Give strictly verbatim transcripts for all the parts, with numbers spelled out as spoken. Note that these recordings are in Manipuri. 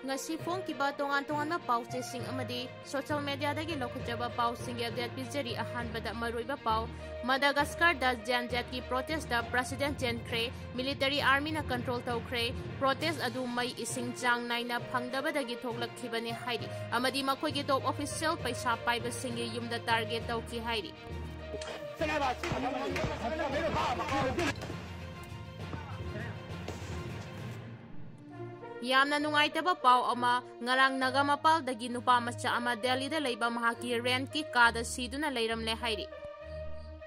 ꯉꯁꯤ ꯐꯣꯡꯈꯤꯕ ꯇꯣꯉꯥꯟ ꯇꯣꯉꯥꯟꯕ ꯄꯥꯎꯆꯦꯁꯤꯡ ꯑꯃꯗꯤ social mediaꯗꯒꯤ ꯂꯧꯈꯠꯆꯕ ꯄꯥꯎꯁꯤꯡꯒꯤ update ꯄꯤꯖꯔꯤ꯫ ꯑꯍꯥꯟꯕꯗ ꯃꯔꯨꯑꯣꯏꯕ ꯄꯥꯎ, ꯃꯗꯥꯒꯥꯁꯀꯔꯗ Gen Zꯒꯤ protestꯇ president ꯆꯦꯟꯈ꯭ꯔꯦ, military armyꯅ control ꯇꯧꯈ꯭ꯔꯦ꯫ Protest ꯑꯗꯨ ꯃꯩ ꯏꯁꯤꯡ ꯆꯥꯡ ꯅꯥꯏꯅ ꯐꯪꯗꯕꯗꯒꯤ ꯊꯣꯛꯂꯛꯈꯤꯕꯅꯤ ꯍꯥꯏꯔꯤ, ꯑꯃꯗꯤ ꯃꯈꯣꯏꯒꯤ top official ꯄꯩꯁꯥ ꯄꯥꯏꯕꯁꯤꯡꯒꯤ ꯌꯨꯝꯗ target ꯇꯧꯈꯤ ꯍꯥꯏꯔꯤ꯫ ꯌꯥꯝꯅ ꯅꯨꯡꯉꯥꯏꯇꯕ ꯄꯥꯎ ꯑꯃ, ꯉꯔꯥꯡ ꯅꯥꯒꯥ ꯃꯄꯥꯜꯗꯒꯤ ꯅꯨꯄꯥ ꯃꯆꯥ ꯑꯃ ꯗꯦꯜꯂꯤꯗ ꯂꯩꯕ ꯃꯍꯥꯛꯀꯤ rentꯀꯤ ꯀꯥꯗ ꯁꯤꯗꯨꯅ ꯂꯩꯔꯝꯂꯦ ꯍꯥꯏꯔꯤ꯫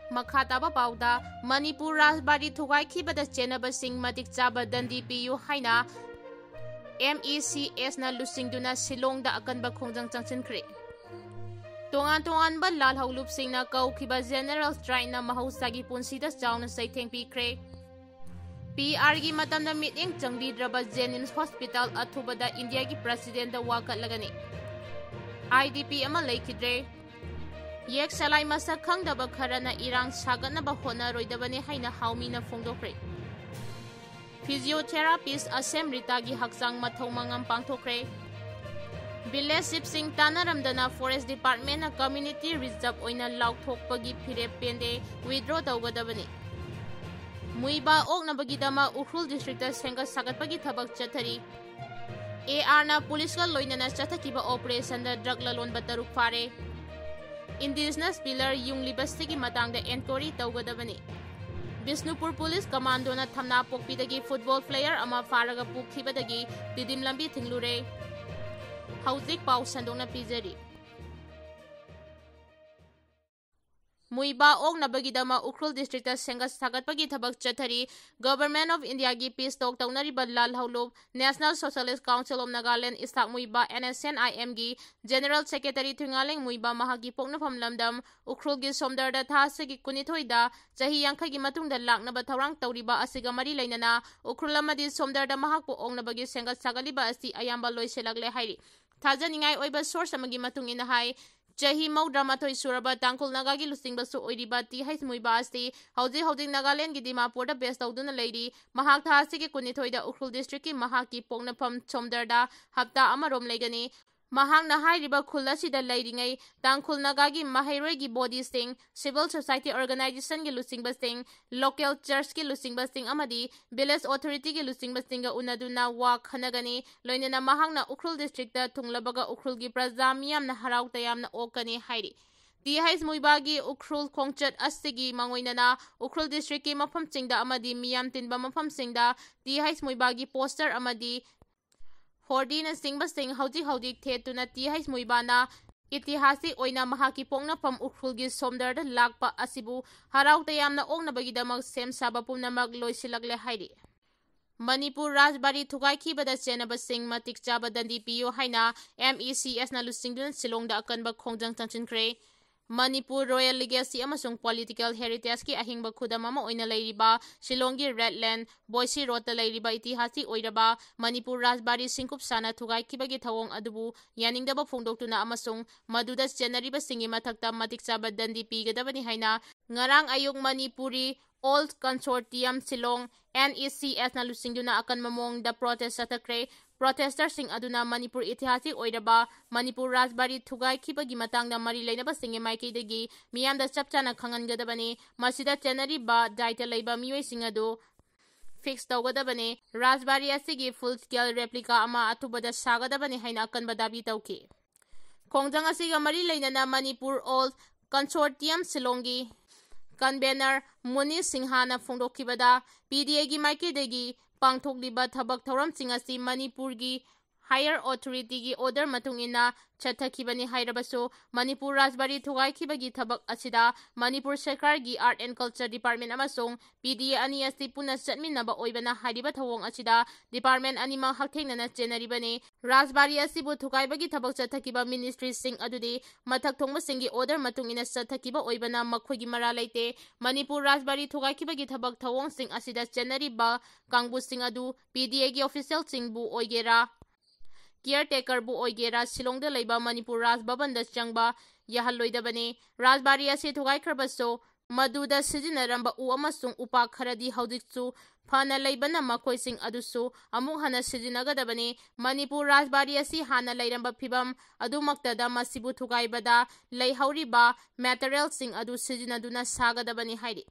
ꯃꯈꯥ ꯇꯥꯕ ꯄꯥꯎꯗ, ꯃꯅꯤꯄꯨꯔ ꯔꯥꯖꯕꯥꯔꯤ ꯊꯨꯒꯥꯏꯈꯤꯕꯗ ꯆꯦꯟꯅꯕꯁꯤꯡ ꯃꯇꯤꯛ ꯆꯥꯕ ꯗꯟꯗꯤ ꯄꯤꯌꯨ ꯍꯥꯏꯅ MECSꯅ ꯂꯨꯆꯤꯡꯗꯨꯅ ꯁꯤꯂꯣꯡꯗ ꯑꯀꯟꯕ ꯈꯣꯡꯖꯪ ꯆꯪꯁꯤꯟꯈ꯭ꯔꯦ꯫ ꯇꯣꯉꯥꯟ ꯇꯣꯉꯥꯟꯕ ꯂꯥꯜꯍꯧꯂꯨꯞꯁꯤꯡꯅ ꯀꯧꯈꯤꯕ general strikeꯅ ꯃꯍꯧꯁꯥꯒꯤ ꯄꯨꯟꯁꯤꯗ ꯆꯥꯎꯅ ꯆꯩꯊꯦꯡ ꯄꯤꯈ꯭ꯔꯦ꯫ PRꯒꯤ ꯃꯇꯝꯗ ꯃꯤꯠꯌꯦꯡ ꯆꯪꯕꯤꯗ꯭ꯔꯕ JNIMS hospital ꯑꯊꯨꯕꯗ ꯏꯟꯗꯤꯌꯥꯒꯤ presidentꯇ ꯋꯥꯀꯠꯂꯒꯅꯤ꯫ IDP ꯑꯃ ꯂꯩꯈꯤꯗ꯭ꯔꯦ꯫ ꯌꯦꯛ ꯁꯂꯥꯏ ꯃꯁꯛ ꯈꯪꯗꯕ ꯈꯔꯅ ꯏꯔꯥꯡ ꯁꯥꯒꯠꯅꯕ ꯍꯣꯠꯅꯔꯣꯏꯗꯕꯅꯤ ꯍꯥꯏꯅ ꯍꯥꯎꯃꯤꯅ ꯐꯣꯡꯗꯣꯛꯈ꯭ꯔꯦ꯫ Physiotherapist ꯑꯁꯦꯝ ꯔꯤꯇꯥꯒꯤ ꯍꯛꯆꯥꯡ ꯃꯊꯧ ꯃꯉꯝ ꯄꯥꯡꯊꯣꯛꯈ꯭ꯔꯦ꯫ Village chiefꯁꯤꯡ ꯇꯥꯟꯅꯔꯝꯗꯅ forest departmentꯅ community reserve ꯑꯣꯏꯅ ꯂꯥꯎꯊꯣꯛꯄꯒꯤ ꯐꯤꯔꯦꯞ ꯄꯦꯟꯗꯦ, withdraw ꯇꯧꯒꯗꯕꯅꯤ꯫ ꯃꯨꯏꯕꯥ ꯑꯣꯛꯅꯕꯒꯤꯗꯃꯛ ꯎꯈ꯭ꯔꯨꯜ districtꯇ ꯁꯦꯝꯒꯠ ꯁꯥꯒꯠꯄꯒꯤ ꯊꯕꯛ ꯆꯠꯊꯔꯤ꯫ ARꯅ policeꯀ ꯂꯣꯏꯅꯅ ꯆꯠꯊꯈꯤꯕ operationꯗ drug ꯂꯂꯣꯟꯕ ꯇꯔꯨꯛ ꯐꯥꯔꯦ꯫ Indigenous pillar ꯌꯨꯡꯂꯤꯕꯁꯤꯒꯤ ꯃꯇꯥꯡꯗ enquiry ꯇꯧꯒꯗꯕꯅꯤ꯫ ꯕꯤꯁꯅꯨꯄꯨꯔ police commandoꯅ ꯊꯝꯅꯥꯄꯣꯛꯄꯤꯗꯒꯤ football player ꯑꯃ ꯐꯥꯔꯒ ꯄꯨꯈꯤꯕꯗꯒꯤ ꯇꯤꯗꯤꯝ ꯂꯝꯕꯤ ꯊꯤꯡꯂꯨꯔꯦ꯫ ꯍꯧꯖꯤꯛ ꯄꯥꯎ ꯁꯟꯗꯣꯛꯅ ꯄꯤꯖꯔꯤ꯫ ꯃꯨꯏꯕꯥ ꯑꯣꯛꯅꯕꯒꯤꯗꯃꯛ ꯎꯈ꯭ꯔꯨꯜ districtꯇ ꯁꯦꯝꯒꯠ ꯁꯥꯒꯠꯄꯒꯤ ꯊꯕꯛ ꯆꯠꯊꯔꯤ꯫ Government of Indiaꯒꯤ peace talk ꯇꯧꯅꯔꯤꯕ ꯂꯥꯜꯍꯧꯂꯨꯞ National Socialist Council of Nagaland, Isaac ꯃꯨꯏꯕꯥ, NSCN-IMꯒꯤ General Secretary ꯊꯨꯏꯉꯥꯂꯦꯡ ꯃꯨꯏꯕꯥ ꯃꯍꯥꯛꯀꯤ ꯄꯣꯛꯅꯐꯝ ꯂꯝꯗꯝ ꯎꯈ꯭ꯔꯨꯜꯒꯤ ꯁꯣꯝꯗꯔꯗ ꯊꯥ ꯑꯁꯤꯒꯤ ꯀꯨꯟꯅꯤꯊꯣꯏꯗ ꯆꯍꯤ ꯌꯥꯡꯈꯩꯒꯤ ꯃꯇꯨꯡꯗ ꯂꯥꯛꯅꯕ ꯊꯧꯔꯥꯡ ꯇꯧꯔꯤꯕ ꯑꯁꯤꯒ ꯃꯔꯤ ꯂꯩꯅꯅ ꯎꯈ꯭ꯔꯨꯜ ꯑꯃꯗꯤ ꯁꯣꯝꯗꯔꯗ ꯃꯍꯥꯛꯄꯨ ꯑꯣꯛꯅꯕꯒꯤ ꯁꯦꯝꯒꯠ ꯁꯥꯒꯠꯂꯤꯕ ꯑꯁꯤ ꯑꯌꯥꯝꯕ ꯂꯣꯏꯁꯤꯜꯂꯛꯂꯦ ꯍꯥꯏꯔꯤ꯫ ꯊꯥꯖꯅꯤꯡꯉꯥꯏ ꯑꯣꯏꯕ source ꯑꯃꯒꯤ ꯃꯇꯨꯡ ꯏꯟꯅ ꯍꯥꯏ, ꯆꯍꯤ ꯃꯧꯗ꯭ꯔꯥ ꯃꯥꯊꯣꯏ ꯁꯨꯔꯕ ꯇꯥꯡꯈꯨꯜ ꯅꯥꯒꯥꯒꯤ ꯂꯨꯆꯤꯡꯕꯁꯨ ꯑꯣꯏꯔꯤꯕ ꯇꯤ ꯍꯩꯁ ꯃꯨꯏꯕꯥ ꯑꯁꯤ ꯍꯧꯖꯤꯛ ꯍꯧꯖꯤꯛ ꯅꯥꯒꯥꯂꯦꯟꯒꯤ ꯗꯤꯃꯥꯄꯨꯔꯗ ꯕꯦꯁ ꯇꯧꯗꯨꯅ ꯂꯩꯔꯤ꯫ ꯃꯍꯥꯛ ꯊꯥ ꯑꯁꯤꯒꯤ ꯀꯨꯟꯅꯤꯊꯣꯏꯗ ꯎꯈ꯭ꯔꯨꯜ ꯗꯤꯁꯇ꯭ꯔꯤꯛꯀꯤ ꯃꯍꯥꯛꯀꯤ ꯄꯣꯛꯅꯐꯝ ꯁꯣꯝꯗꯔꯗ ꯍꯞꯇꯥ ꯑꯃꯔꯣꯝ ꯂꯩꯒꯅꯤ꯫ ꯃꯍꯥꯛꯅ ꯍꯥꯏꯔꯤꯕ ꯈꯨꯜ ꯑꯁꯤꯗ ꯂꯩꯔꯤꯉꯩ ꯇꯥꯡꯈꯨꯜ ꯅꯥꯒꯥꯒꯤ ꯃꯍꯩꯔꯣꯏꯒꯤ ꯕꯣꯗꯤꯁꯤꯡ, ꯁꯤꯚꯤꯜ ꯁꯣꯁꯥꯏꯇꯤ ꯑꯣꯔꯒꯅꯥꯏꯖꯦꯁꯟꯒꯤ ꯂꯨꯆꯤꯡꯕꯁꯤꯡ, ꯂꯣꯀꯦꯜ ꯆꯔꯆꯀꯤ ꯂꯨꯆꯤꯡꯕꯁꯤꯡ ꯑꯃꯗꯤ ꯚꯤꯂꯦꯖ ꯑꯣꯊꯣꯔꯤꯇꯤꯒꯤ ꯂꯨꯆꯤꯡꯕꯁꯤꯡꯒ ꯎꯅꯗꯨꯅ ꯋꯥ ꯈꯟꯅꯒꯅꯤ꯫ ꯂꯣꯏꯅꯅ ꯃꯍꯥꯛꯅ ꯎꯈ꯭ꯔꯨꯜ ꯗꯤꯁꯇ꯭ꯔꯤꯛꯇ ꯊꯨꯡꯂꯕꯒ ꯎꯈ꯭ꯔꯨꯜꯒꯤ ꯄ꯭ꯔꯖꯥ ꯃꯤꯌꯥꯝꯅ ꯍꯔꯥꯎ ꯇꯌꯥꯝꯅ ꯑꯣꯛꯀꯅꯤ ꯍꯥꯏꯔꯤ꯫ ꯇꯤ ꯍꯩꯁ ꯃꯨꯏꯕꯥꯒꯤ ꯎꯈ꯭ꯔꯨꯜ ꯈꯣꯡꯆꯠ ꯑꯁꯤꯒꯤ ꯃꯥꯡꯑꯣꯏꯅꯅ ꯎꯈ꯭ꯔꯨꯜ ꯗꯤꯁꯇ꯭ꯔꯤꯛꯀꯤ ꯃꯐꯝꯁꯤꯡꯗ ꯑꯃꯗꯤ ꯃꯤꯌꯥꯝ ꯇꯤꯟꯕ ꯃꯐꯝꯁꯤꯡꯗ ꯇꯤ ꯍꯩꯁ ꯃꯨꯏꯕꯥꯒꯤ ꯄꯣꯁꯇꯔ ꯑꯃꯗꯤ ꯍꯣꯔꯗꯤꯅꯆꯤꯡꯕꯁꯤꯡ ꯍꯧꯖꯤꯛ ꯍꯧꯖꯤꯛ ꯊꯦꯠꯇꯨꯅ ꯇꯤ ꯍꯩꯁ ꯃꯨꯏꯕꯥꯅ ꯏꯇꯤꯍꯥꯁꯤꯛ ꯑꯣꯏꯅ ꯃꯍꯥꯛꯀꯤ ꯄꯣꯛꯅꯐꯝ ꯎꯈ꯭ꯔꯨꯜꯒꯤ ꯁꯣꯝꯗꯔꯗ ꯂꯥꯛꯄ ꯑꯁꯤꯕꯨ ꯍꯔꯥꯎ ꯇꯌꯥꯝꯅ ꯑꯣꯛꯅꯕꯒꯤꯗꯃꯛ ꯁꯦꯝ ꯁꯥꯕ ꯄꯨꯝꯅꯃꯛ ꯂꯣꯏꯁꯤꯜꯂꯛꯂꯦ ꯍꯥꯏꯔꯤ꯫ ꯃꯅꯤꯄꯨꯔ ꯔꯥꯖꯕꯥꯔꯤ ꯊꯨꯒꯥꯏꯈꯤꯕꯗ ꯆꯦꯟꯅꯕꯁꯤꯡ ꯃꯇꯤꯛ ꯆꯥꯕ ꯗꯟꯗꯤ ꯄꯤꯌꯨ ꯍꯥꯏꯅ ꯑꯦꯝ ꯏ ꯁꯤ ꯑꯦꯁꯅ ꯂꯨꯆꯤꯡꯗꯨꯅ ꯁꯤꯂꯣꯡꯗ ꯑꯀꯟꯕ ꯈꯣꯡꯖꯪ ꯆꯪꯁꯤꯟꯈ꯭ꯔꯦ꯫ ꯃꯅꯤꯄꯨꯔ ꯔꯣꯌꯦꯜ ꯂꯤꯒꯦꯁꯤ ꯑꯃꯁꯨꯡ ꯄꯣꯂꯤꯇꯤꯀꯦꯜ ꯍꯦꯔꯤꯇꯦꯖꯀꯤ ꯑꯍꯤꯡꯕ ꯈꯨꯗꯝ ꯑꯃ ꯑꯣꯏꯅ ꯂꯩꯔꯤꯕ ꯁꯤꯂꯣꯡꯒꯤ ꯔꯦꯗꯂꯦꯟ ꯕꯣꯏꯁꯤ ꯔꯣꯗꯇ ꯂꯩꯔꯤꯕ ꯏꯇꯤꯍꯥꯁꯤꯛ ꯑꯣꯏꯔꯕ ꯃꯅꯤꯄꯨꯔ ꯔꯥꯖꯕꯥꯔꯤ ꯁꯤꯡꯀꯨꯞ ꯁꯥꯅ ꯊꯨꯒꯥꯏꯈꯤꯕꯒꯤ ꯊꯧꯑꯣꯡ ꯑꯗꯨꯕꯨ ꯌꯥꯅꯤꯡꯗꯕ ꯐꯣꯡꯗꯣꯛꯇꯨꯅ ꯑꯃꯁꯨꯡ ꯃꯗꯨꯗ ꯆꯦꯟꯅꯔꯤꯕꯁꯤꯡꯒꯤ ꯃꯊꯛꯇ ꯃꯇꯤꯛ ꯆꯥꯕ ꯗꯟꯗꯤ ꯄꯤꯒꯗꯕꯅꯤ ꯍꯥꯏꯅ ꯉꯔꯥꯡ ꯑꯌꯨꯛ ꯃꯅꯤꯄꯨꯔꯤ ꯑꯣꯜ ꯀꯟꯁꯣꯔꯇꯤꯌꯝ ꯁꯤꯂꯣꯡ, ꯑꯦꯟ ꯏ ꯁꯤ ꯑꯦꯁꯅ ꯂꯨꯆꯤꯡꯗꯨꯅ ꯑꯀꯟꯕ ꯃꯑꯣꯡꯗ ꯄ꯭ꯔꯣꯇꯦꯁ ꯆꯠꯊꯈ꯭ꯔꯦ꯫ ꯄ꯭ꯔꯣꯇꯦꯁꯇꯔꯁꯤꯡ ꯑꯗꯨꯅ ꯃꯅꯤꯄꯨꯔ ꯏꯇꯤꯍꯥꯁꯤꯛ ꯑꯣꯏꯔꯕ ꯃꯅꯤꯄꯨꯔ ꯔꯥꯖꯕꯥꯔꯤ ꯊꯨꯒꯥꯏꯈꯤꯕꯒꯤ ꯃꯇꯥꯡꯗ ꯃꯔꯤ ꯂꯩꯅꯕꯁꯤꯡꯒꯤ ꯃꯥꯏꯀꯩꯗꯒꯤ ꯃꯤꯌꯥꯝꯗ ꯆꯞ ꯆꯥꯅ ꯈꯪꯍꯟꯒꯗꯕꯅꯤ꯫ ꯃꯁꯤꯗ ꯆꯦꯟꯅꯔꯤꯕ ꯗꯥꯏꯇ ꯂꯩꯕ ꯃꯤꯑꯣꯏꯁꯤꯡ ꯑꯗꯨ ꯐꯤꯛꯁ ꯇꯧꯒꯗꯕꯅꯤ꯫ ꯔꯥꯖꯕꯥꯔꯤ ꯑꯁꯤꯒꯤ ꯐꯨꯜ ꯁ꯭ꯀꯦꯜ ꯔꯦꯄ꯭ꯂꯤꯀꯥ ꯑꯃ ꯑꯊꯨꯕꯗ ꯁꯥꯒꯗꯕꯅꯤ ꯍꯥꯏꯅ ꯑꯀꯟꯕ ꯗꯥꯕꯤ ꯇꯧꯈꯤ꯫ ꯈꯣꯡꯖꯪ ꯑꯁꯤꯒ ꯃꯔꯤ ꯂꯩꯅꯅ ꯃꯅꯤꯄꯨꯔ ꯑꯣꯜ ꯀꯟꯁꯣꯔꯇꯤꯌꯝ ꯁꯤꯂꯣꯡꯒꯤ ꯀꯟꯚꯦꯅꯔ ꯃꯨꯅꯤꯁ ꯁꯤꯡꯍꯥꯅ ꯐꯣꯡꯗꯣꯛꯈꯤꯕꯗ, ꯄꯤ ꯗꯤ ꯑꯦꯒꯤ ꯃꯥꯏꯀꯩꯗꯒꯤ ꯄꯥꯡꯊꯣꯛꯂꯤꯕ ꯊꯕꯛ ꯊꯧꯔꯝꯁꯤꯡ ꯑꯁꯤ ꯃꯅꯤꯄꯨꯔꯒꯤ ꯍꯥꯌꯔ ꯑꯣꯊꯣꯔꯤꯇꯤꯒꯤ ꯑꯣꯔꯗꯔ ꯃꯇꯨꯡ ꯏꯟꯅ ꯆꯠꯊꯈꯤꯕꯅꯤ ꯍꯥꯏꯔꯕꯁꯨ, ꯃꯅꯤꯄꯨꯔ ꯔꯥꯖꯕꯥꯔꯤ ꯊꯨꯒꯥꯏꯈꯤꯕꯒꯤ ꯊꯕꯛ ꯑꯁꯤꯗ ꯃꯅꯤꯄꯨꯔ ꯁꯔꯀꯥꯔꯒꯤ ꯑꯥꯔꯠ ꯑꯦꯟ ꯀꯜꯆꯔ ꯗꯤꯄꯥꯔꯠꯃꯦꯟ ꯑꯃꯁꯨꯡ ꯄꯤ ꯗꯤ ꯑꯦ ꯑꯅꯤ ꯑꯁꯤ ꯄꯨꯟꯅ ꯆꯠꯃꯤꯟꯅꯕ ꯑꯣꯏꯕꯅ ꯍꯥꯏꯔꯤꯕ ꯊꯧꯑꯣꯡ ꯑꯁꯤꯗ ꯗꯤꯄꯥꯔꯠꯃꯦꯟ ꯑꯅꯤꯃꯛ ꯍꯛꯊꯦꯡꯅꯅ ꯆꯦꯟꯅꯔꯤꯕꯅꯤ꯫ ꯔꯥꯖꯕꯥꯔꯤ ꯑꯁꯤꯕꯨ ꯊꯨꯒꯥꯏꯕꯒꯤ ꯊꯕꯛ ꯆꯠꯊꯈꯤꯕ ꯃꯤꯅꯤꯁꯇ꯭ꯔꯤꯁꯤꯡ ꯑꯗꯨꯗꯤ ꯃꯊꯛ ꯊꯣꯡꯕꯁꯤꯡꯒꯤ ꯑꯣꯔꯗꯔ ꯃꯇꯨꯡ ꯏꯟꯅ ꯆꯠꯊꯈꯤꯕ ꯑꯣꯏꯕꯅ ꯃꯈꯣꯏꯒꯤ ꯃꯔꯥꯜ ꯂꯩꯇꯦ꯫ ꯃꯅꯤꯄꯨꯔ ꯔꯥꯖꯕꯥꯔꯤ ꯊꯨꯒꯥꯏꯈꯤꯕꯒꯤ ꯊꯕꯛ ꯊꯧꯑꯣꯡꯁꯤꯡ ꯑꯁꯤꯗ ꯆꯦꯟꯅꯔꯤꯕ ꯀꯥꯡꯕꯨꯁꯤꯡ ꯑꯗꯨ ꯄꯤ ꯗꯤ ꯑꯦꯒꯤ ꯑꯣꯐꯤꯁꯤꯌꯦꯜꯁꯤꯡꯕꯨ ꯑꯣꯏꯒꯦꯔꯥ, caretakerꯕꯨ ꯑꯣꯏꯒꯦꯔꯥ, ꯁꯤꯂꯣꯡꯗ ꯂꯩꯕ ꯃꯅꯤꯄꯨꯔ ꯔꯥꯖ ꯚꯕꯟꯗ ꯆꯪꯕ ꯌꯥꯍꯜꯂꯣꯏꯗꯕꯅꯤ꯫ ꯔꯥꯖꯕꯥꯔꯤ ꯑꯁꯤ ꯊꯨꯒꯥꯏꯈ꯭ꯔꯕꯁꯨ, ꯃꯗꯨꯗ ꯁꯤꯖꯤꯟꯅꯔꯝꯕ ꯎ ꯑꯃꯁꯨꯡ ꯎꯄꯥꯛ ꯈꯔꯗꯤ ꯍꯧꯖꯤꯛꯁꯨ ꯐꯅ ꯂꯩꯕꯅ, ꯃꯈꯣꯏꯁꯤꯡ ꯑꯗꯨꯁꯨ ꯑꯃꯨꯛ ꯍꯟꯅ ꯁꯤꯖꯤꯟꯅꯒꯗꯕꯅꯤ꯫ ꯃꯅꯤꯄꯨꯔ ꯔꯥꯖꯕꯥꯔꯤ ꯑꯁꯤ ꯍꯥꯟꯅ ꯂꯩꯔꯝꯕ ꯐꯤꯕꯝ ꯑꯗꯨꯃꯛꯇꯗ ꯃꯁꯤꯕꯨ ꯊꯨꯒꯥꯏꯕꯗ ꯂꯩꯍꯧꯔꯤꯕ materialꯁꯤꯡ ꯑꯗꯨ ꯁꯤꯖꯤꯟꯅꯗꯨꯅ ꯁꯥꯒꯗꯕꯅꯤ ꯍꯥꯏꯔꯤ꯫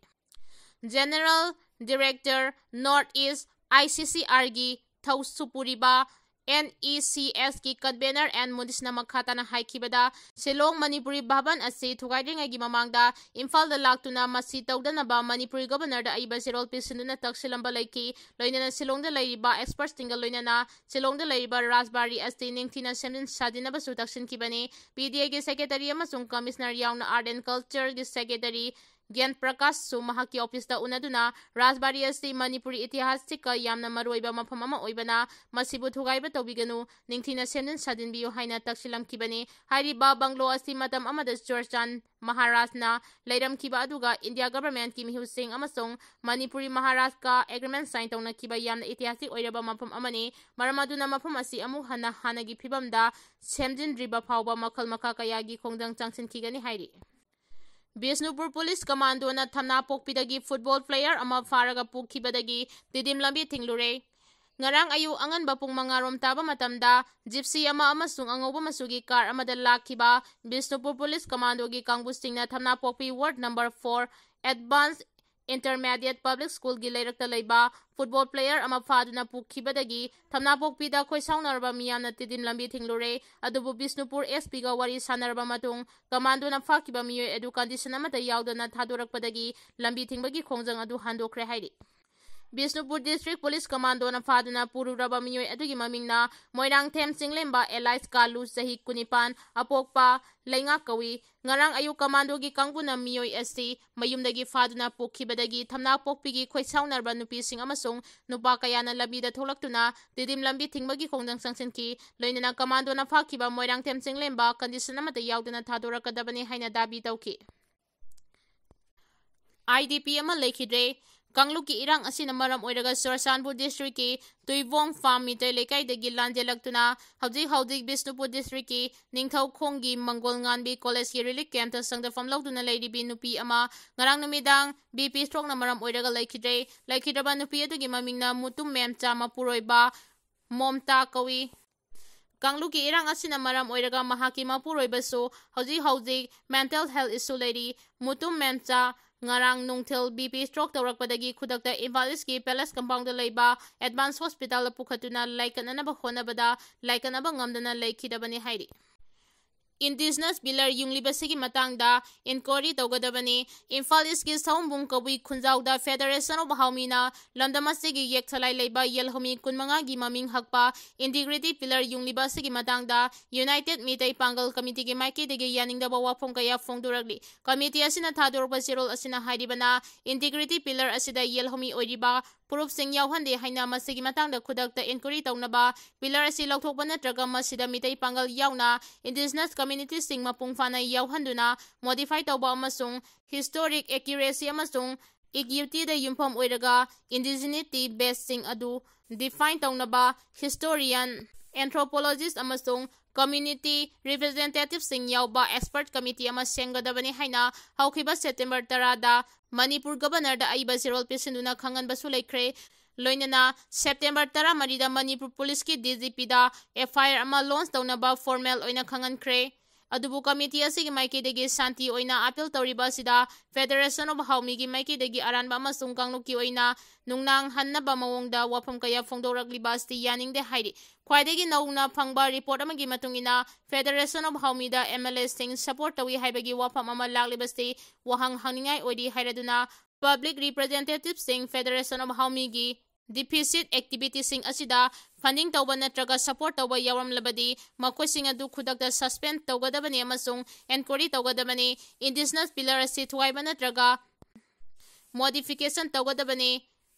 General Director North East ICCRꯒꯤ ꯊꯧꯁꯨ ꯄꯨꯔꯤꯕ NECSꯀꯤ convener N ꯃꯨꯅꯤꯁꯅ ꯃꯈꯥ ꯇꯥꯅ ꯍꯥꯏꯈꯤꯕꯗ, ꯁꯤꯂꯣꯡ ꯃꯅꯤꯄꯨꯔꯤ ꯚꯕꯟ ꯑꯁꯤ ꯊꯨꯒꯥꯏꯗ꯭ꯔꯤꯉꯩꯒꯤ ꯃꯃꯥꯡꯗ ꯏꯝꯐꯥꯜꯗ ꯂꯥꯛꯇꯨꯅ ꯃꯁꯤ ꯇꯧꯗꯅꯕ ꯃꯅꯤꯄꯨꯔꯤ Governorꯗ ꯑꯏꯕ ꯆꯦꯔꯣꯜ ꯄꯤꯁꯤꯟꯗꯨꯅ ꯇꯛꯁꯤꯜꯂꯝꯕ ꯂꯩꯈꯤ꯫ ꯂꯣꯏꯅꯅ ꯁꯤꯂꯣꯡꯗ ꯂꯩꯔꯤꯕ expertꯁꯤꯡꯒ ꯂꯣꯏꯅꯅ ꯁꯤꯂꯣꯡꯗ ꯂꯩꯔꯤꯕ ꯔꯥꯖꯕꯥꯔꯤ ꯑꯁꯤ ꯅꯤꯡꯊꯤꯅ ꯁꯦꯝꯖꯤꯟ ꯁꯥꯖꯤꯟꯅꯕꯁꯨ ꯇꯛꯁꯤꯟꯈꯤꯕꯅꯤ꯫ PDAꯒꯤ Secretary ꯑꯃꯁꯨꯡ Commissioner ꯌꯥꯎꯅ Art and Cultureꯒꯤ Secretary ꯒ꯭ꯌꯥꯟ ꯄ꯭ꯔꯀꯥꯁꯁꯨ ꯃꯍꯥꯛꯀꯤ officeꯇ ꯎꯅꯗꯨꯅ ꯔꯥꯖꯕꯥꯔꯤ ꯑꯁꯤ ꯃꯅꯤꯄꯨꯔꯤ ꯏꯇꯤꯍꯥꯁꯤꯛꯀ ꯌꯥꯝꯅ ꯃꯔꯨꯑꯣꯏꯕ ꯃꯐꯝ ꯑꯃ ꯑꯣꯏꯕꯅ, ꯃꯁꯤꯕꯨ ꯊꯨꯒꯥꯏꯕ ꯇꯧꯕꯤꯒꯅꯨ, ꯅꯤꯡꯊꯤꯅ ꯁꯦꯝꯖꯤꯟ ꯁꯥꯖꯤꯟꯕꯤꯌꯨ ꯍꯥꯏꯅ ꯇꯛꯁꯤꯜꯂꯝꯈꯤꯕꯅꯤ꯫ ꯍꯥꯏꯔꯤꯕ bungalow ꯑꯁꯤ ꯃꯇꯝ ꯑꯃꯗ ꯆꯨꯔꯆꯥꯟ ꯃꯍꯥꯔꯥꯖꯅ ꯂꯩꯔꯝꯈꯤꯕ ꯑꯗꯨꯒ India Governmentꯀꯤ ꯃꯤꯍꯨꯠꯁꯤꯡ ꯑꯃꯁꯨꯡ ꯃꯅꯤꯄꯨꯔꯤ ꯃꯍꯥꯔꯥꯖꯀ agreement sign ꯇꯧꯅꯈꯤꯕ ꯌꯥꯝꯅ ꯏꯇꯤꯍꯥꯁꯤꯛ ꯑꯣꯏꯔꯕ ꯃꯐꯝ ꯑꯃꯅꯤ꯫ ꯃꯔꯝ ꯑꯗꯨꯅ ꯃꯐꯝ ꯑꯁꯤ ꯑꯃꯨꯛ ꯍꯟꯅ ꯍꯥꯟꯅꯒꯤ ꯐꯤꯕꯝꯗ ꯁꯦꯝꯖꯤꯟꯗ꯭ꯔꯤꯕ ꯐꯥꯎꯕ ꯃꯈꯜ ꯃꯈꯥ ꯀꯌꯥꯒꯤ ꯈꯣꯡꯖꯪ ꯆꯪꯁꯤꯟꯈꯤꯒꯅꯤ ꯍꯥꯏꯔꯤ꯫ ꯕꯤꯁꯅꯨꯄꯨꯔ ꯄꯨꯂꯤꯁ ꯀꯃꯥꯟꯗꯣꯅ ꯊꯝꯅꯥꯄꯣꯛꯄꯤꯗꯒꯤ football player ꯑꯃ ꯐꯥꯔꯒ ꯄꯨꯈꯤꯕꯗꯒꯤ ꯇꯤꯗꯤꯝ ꯂꯝꯕꯤ ꯊꯤꯡꯂꯨꯔꯦ꯫ ꯉꯔꯥꯡ ꯑꯌꯨꯛ ꯑꯉꯟꯕ ꯄꯨꯡ ꯃꯉꯥ ꯔꯣꯝ ꯇꯥꯕ ꯃꯇꯝꯗ Gypsy ꯑꯃ ꯑꯃꯁꯨꯡ ꯑꯉꯧꯕ ꯃꯆꯨꯒꯤ car ꯑꯃꯗ ꯂꯥꯛꯈꯤꯕ ꯕꯤꯁꯅꯨꯄꯨꯔ ꯄꯨꯂꯤꯁ ꯀꯃꯥꯟꯗꯣꯒꯤ ꯀꯥꯡꯕꯨꯁꯤꯡꯅ ꯊꯝꯅꯥꯄꯣꯛꯄꯤ ward number four Advanced Intermediate Public Schoolꯒꯤ ꯂꯩꯔꯛꯇ ꯂꯩꯕ football player ꯑꯃ ꯐꯥꯗꯨꯅ ꯄꯨꯈꯤꯕꯗꯒꯤ ꯊꯝꯅꯥꯄꯣꯛꯄꯤꯗ ꯈꯣꯏꯁꯥꯎꯅꯔꯕ ꯃꯤꯌꯥꯝꯅ ꯇꯤꯗꯤꯝ ꯂꯝꯕꯤ ꯊꯤꯡꯂꯨꯔꯦ꯫ ꯑꯗꯨꯕꯨ ꯕꯤꯁꯅꯨꯄꯨꯔ SPꯒ ꯋꯥꯔꯤ ꯁꯥꯟꯅꯔꯕ ꯃꯇꯨꯡ ꯀꯃꯥꯟꯗꯣꯅ ꯐꯥꯈꯤꯕ ꯃꯤꯑꯣꯏ ꯑꯗꯨ condition ꯑꯃꯠꯇ ꯌꯥꯎꯗꯅ ꯊꯥꯗꯣꯔꯛꯄꯗꯒꯤ ꯂꯝꯕꯤ ꯊꯤꯡꯕꯒꯤ ꯈꯣꯡꯖꯪ ꯑꯗꯨ ꯍꯟꯗꯣꯛꯈ꯭ꯔꯦ ꯍꯥꯏꯔꯤ꯫ ꯕꯤꯁꯅꯨꯄꯨꯔ District Police Commandoꯅ ꯐꯥꯗꯨꯅ ꯄꯨꯔꯨꯔꯕ ꯃꯤꯑꯣꯏ ꯑꯗꯨꯒꯤ ꯃꯃꯤꯡꯅ ꯃꯣꯏꯔꯥꯡꯊꯦꯝ ꯆꯤꯡꯂꯦꯝꯕ alias ꯀꯥꯂꯨ, ꯆꯍꯤ ꯀꯨꯟꯅꯤꯄꯥꯟ, ꯑꯄꯣꯛꯄ ꯂꯩꯉꯥꯛ ꯀꯧꯏ꯫ ꯉꯔꯥꯡ ꯑꯌꯨꯛ ꯀꯃꯥꯟꯗꯣꯒꯤ ꯀꯥꯡꯕꯨꯅ ꯃꯤꯑꯣꯏ ꯑꯁꯤ ꯃꯌꯨꯝꯗꯒꯤ ꯐꯥꯗꯨꯅ ꯄꯨꯈꯤꯕꯗꯒꯤ ꯊꯝꯅꯥꯄꯣꯛꯄꯤꯒꯤ ꯈꯣꯏꯁꯥꯎꯅꯔꯕ ꯅꯨꯄꯤꯁꯤꯡ ꯑꯃꯁꯨꯡ ꯅꯨꯄꯥ ꯀꯌꯥꯅ ꯂꯝꯕꯤꯗ ꯊꯣꯛꯂꯛꯇꯨꯅ ꯇꯤꯗꯤꯝ ꯂꯝꯕꯤ ꯊꯤꯡꯕꯒꯤ ꯈꯣꯡꯖꯪ ꯆꯪꯁꯤꯟꯈꯤ꯫ ꯂꯣꯏꯅꯅ ꯀꯃꯥꯟꯗꯣꯅ ꯐꯥꯈꯤꯕ ꯃꯣꯏꯔꯥꯡꯊꯦꯝ ꯆꯤꯡꯂꯦꯝꯕ condition ꯑꯃꯠꯇ ꯌꯥꯎꯗꯅ ꯊꯥꯗꯣꯔꯛꯀꯗꯕꯅꯤ ꯍꯥꯏꯅ ꯗꯥꯕꯤ ꯇꯧꯈꯤ꯫ IDP ꯑꯃ ꯂꯩꯈꯤꯗ꯭ꯔꯦ꯫ ꯀꯥꯡꯂꯨꯞꯀꯤ ꯏꯔꯥꯡ ꯑꯁꯤꯅ ꯃꯔꯝ ꯑꯣꯏꯔꯒ ꯆꯨꯔꯆꯥꯟꯄꯨꯔ district ꯀꯤ ꯇꯨꯏꯕꯣꯡ ꯐꯥꯝ ꯃꯤꯇꯩ ꯂꯩꯀꯥꯏꯗꯒꯤ ꯂꯥꯟꯖꯦꯜꯂꯛꯇꯨꯅ ꯍꯧꯖꯤꯛ ꯍꯧꯖꯤꯛ ꯕꯤꯁꯅꯨꯄꯨꯔ district ꯀꯤ ꯅꯤꯡꯊꯧꯈꯣꯡꯒꯤ ꯃꯪꯒꯣꯜ ꯉꯥꯟꯕꯤ college ꯀꯤ relief camp ꯇ ꯁꯪꯗꯐꯝ ꯂꯧꯗꯨꯅ ꯂꯩꯔꯤꯕꯤ ꯅꯨꯄꯤ ꯑꯃ ꯉꯔꯥꯡ ꯅꯨꯃꯤꯗꯥꯡ BP stroke ꯅ ꯃꯔꯝ ꯑꯣꯏꯔꯒ ꯂꯩꯈꯤꯗ꯭ꯔꯦ꯫ ꯂꯩꯈꯤꯗ꯭ꯔꯕ ꯅꯨꯄꯤ ꯑꯗꯨꯒꯤ ꯃꯃꯤꯡꯅ ꯃꯨꯇꯨꯝ ꯃꯦꯝꯆꯥ, ꯃꯄꯨꯔꯣꯏꯕ ꯃꯣꯝꯇꯥ ꯀꯧꯏ꯫ ꯀꯥꯡꯂꯨꯞꯀꯤ ꯏꯔꯥꯡ ꯑꯁꯤꯅ ꯃꯔꯝ ꯑꯣꯏꯔꯒ ꯃꯍꯥꯛꯀꯤ ꯃꯄꯨꯔꯣꯏꯕꯁꯨ ꯍꯧꯖꯤꯛ ꯍꯧꯖꯤꯛ mental health issue ꯂꯩꯔꯤ꯫ ꯃꯨꯇꯨꯝ ꯃꯦꯝꯆꯥ ꯉꯔꯥꯡ ꯅꯨꯡꯊꯤꯜ BP stroke ꯇꯧꯔꯛꯄꯗꯒꯤ ꯈꯨꯗꯛꯇ ꯏꯝꯐꯥꯜ East ꯀꯤ Palace Compound ꯗ ꯂꯩꯕ Advance Hospital ꯗ ꯄꯨꯈꯠꯇꯨꯅ ꯂꯥꯏꯀꯠꯅꯅꯕ ꯍꯣꯠꯅꯕꯗ ꯂꯥꯏꯀꯠꯅꯕ ꯉꯝꯗꯅ ꯂꯩꯈꯤꯗꯕꯅꯤ ꯍꯥꯏꯔꯤ꯫ Indigenous pillar ꯌꯨꯡꯂꯤꯕꯁꯤꯒꯤ ꯃꯇꯥꯡꯗ inquiry ꯇꯧꯒꯗꯕꯅꯤ꯫ ꯏꯝꯐꯥꯜ East ꯀꯤ ꯁꯑꯣꯝꯕꯨꯡ ꯀꯕꯨꯏ ꯈꯨꯟꯖꯥꯎꯗ Federation of ꯍꯥꯎꯃꯤꯅ ꯂꯝꯗꯝ ꯑꯁꯤꯒꯤ ꯌꯦꯛꯊꯂꯥꯏ ꯂꯩꯕ ꯌꯦꯜꯍꯧꯃꯤ ꯀꯨꯟꯃꯉꯥꯒꯤ ꯃꯃꯤꯡ ꯍꯛꯄ integrity pillar ꯌꯨꯡꯂꯤꯕ ꯑꯁꯤꯒꯤ ꯃꯇꯥꯡꯗ United ꯃꯤꯇꯩ ꯄꯥꯡꯒꯜ committee ꯒꯤ ꯃꯥꯏꯀꯩꯗꯒꯤ ꯌꯥꯅꯤꯡꯗꯕ ꯋꯥꯐꯝ ꯀꯌꯥ ꯐꯣꯡꯗꯣꯔꯛꯂꯤ꯫ Committee ꯑꯁꯤꯅ ꯊꯥꯗꯣꯔꯛꯄ ꯆꯦꯔꯣꯜ ꯑꯁꯤꯅ ꯍꯥꯏꯔꯤꯕꯅ, integrity pillar ꯑꯁꯤꯗ ꯌꯦꯜꯍꯧꯃꯤ ꯑꯣꯏꯔꯤꯕ ꯐꯨꯔꯨꯞꯁꯤꯡ ꯌꯥꯎꯍꯟꯗꯦ ꯍꯥꯏꯅ ꯃꯁꯤꯒꯤ ꯃꯇꯥꯡꯗ ꯈꯨꯗꯛꯇ inquiry ꯇꯧꯅꯕ, pillar ꯑꯁꯤ ꯂꯧꯊꯣꯛꯄ ꯅꯠꯇ꯭ꯔꯒ ꯃꯁꯤꯗ ꯃꯤꯇꯩ ꯄꯥꯡꯒꯜ ꯌꯥꯎꯅ indigenous community ꯁꯤꯡ ꯃꯄꯨꯡ ꯐꯥꯅ ꯌꯥꯎꯍꯟꯗꯨꯅ modify ꯇꯧꯕ ꯑꯃꯁꯨꯡ historic accuracy ꯑꯃꯁꯨꯡ equity ꯗ ꯌꯨꯝꯐꯝ ꯑꯣꯏꯔꯒ indigeneity base ꯁꯤꯡ ꯑꯗꯨ define ꯇꯧꯅꯕ historian, anthropologist ꯑꯃꯁꯨꯡ community representative ꯁꯤꯡ ꯌꯥꯎꯕ expert committee ꯑꯃ ꯁꯦꯝꯒꯗꯕꯅꯤ ꯍꯥꯏꯅ ꯍꯧꯈꯤꯕ September ꯇꯔꯥꯗ ꯃꯅꯤꯄꯨꯔ Governor ꯗ ꯑꯏꯕ ꯆꯦꯔꯣꯜ ꯄꯤꯁꯤꯟꯗꯨꯅ ꯈꯪꯍꯟꯕꯁꯨ ꯂꯩꯈ꯭ꯔꯦ꯫ ꯂꯣꯏꯅꯅ September ꯇꯔꯥꯃꯔꯤꯗ ꯃꯅꯤꯄꯨꯔ Police ꯀꯤ DGP ꯗ FIR ꯑꯃ launch ꯇꯧꯅꯕ formal ꯑꯣꯏꯅ ꯈꯪꯍꯟꯈ꯭ꯔꯦ꯫ ꯑꯗꯨꯕꯨ committee ꯑꯁꯤꯒꯤ ꯃꯥꯏꯀꯩꯗꯒꯤ ꯁꯥꯟꯇꯤ ꯑꯣꯏꯅ appeal ꯇꯧꯔꯤꯕ ꯑꯁꯤꯗ Federation of ꯍꯥꯎꯃꯤꯒꯤ ꯃꯥꯏꯀꯩꯗꯒꯤ ꯑꯔꯥꯟꯕ ꯑꯃꯁꯨꯡ ꯀꯥꯡꯂꯨꯞꯀꯤ ꯑꯣꯏꯅ ꯅꯨꯡꯅꯥꯡ ꯍꯟꯅꯕ ꯃꯑꯣꯡꯗ ꯋꯥꯐꯝ ꯀꯌꯥ ꯐꯣꯡꯗꯣꯔꯛꯂꯤꯕ ꯑꯁꯤ ꯌꯥꯅꯤꯡꯗꯦ ꯍꯥꯏꯔꯤ꯫ ꯈ꯭ꯋꯥꯏꯗꯒꯤ ꯅꯧꯅ ꯐꯪꯕ report ꯑꯃꯒꯤ ꯃꯇꯨꯡ ꯏꯟꯅ Federation of ꯍꯥꯎꯃꯤꯗ MLA ꯁꯤꯡ support ꯇꯧꯏ ꯍꯥꯏꯕꯒꯤ ꯋꯥꯐꯝ ꯑꯃ ꯂꯥꯛꯂꯤꯕꯁꯤ ꯋꯥꯍꯪ ꯍꯪꯅꯤꯡꯉꯥꯏ ꯑꯣꯏꯔꯤ ꯍꯥꯏꯔꯗꯨꯅ public representative ꯁꯤꯡ Federation of ꯍꯥꯎꯃꯤꯒꯤ deficit activity ꯁꯤꯡ ꯑꯁꯤꯗ funding ꯇꯧꯕ ꯅꯠꯇ꯭ꯔꯒ support ꯇꯧꯕ ꯌꯥꯎꯔꯝꯂꯕꯗꯤ ꯃꯈꯣꯏꯁꯤꯡ ꯑꯗꯨ ꯈꯨꯗꯛꯇ suspend ꯇꯧꯒꯗꯕꯅꯤ ꯑꯃꯁꯨꯡ inquiry ꯇꯧꯒꯗꯕꯅꯤ꯫ Indigenous pillar ꯑꯁꯤ ꯊꯨꯒꯥꯏꯕ ꯅꯠꯇ꯭ꯔꯒ modification ꯇꯧꯒꯗꯕꯅꯤ꯫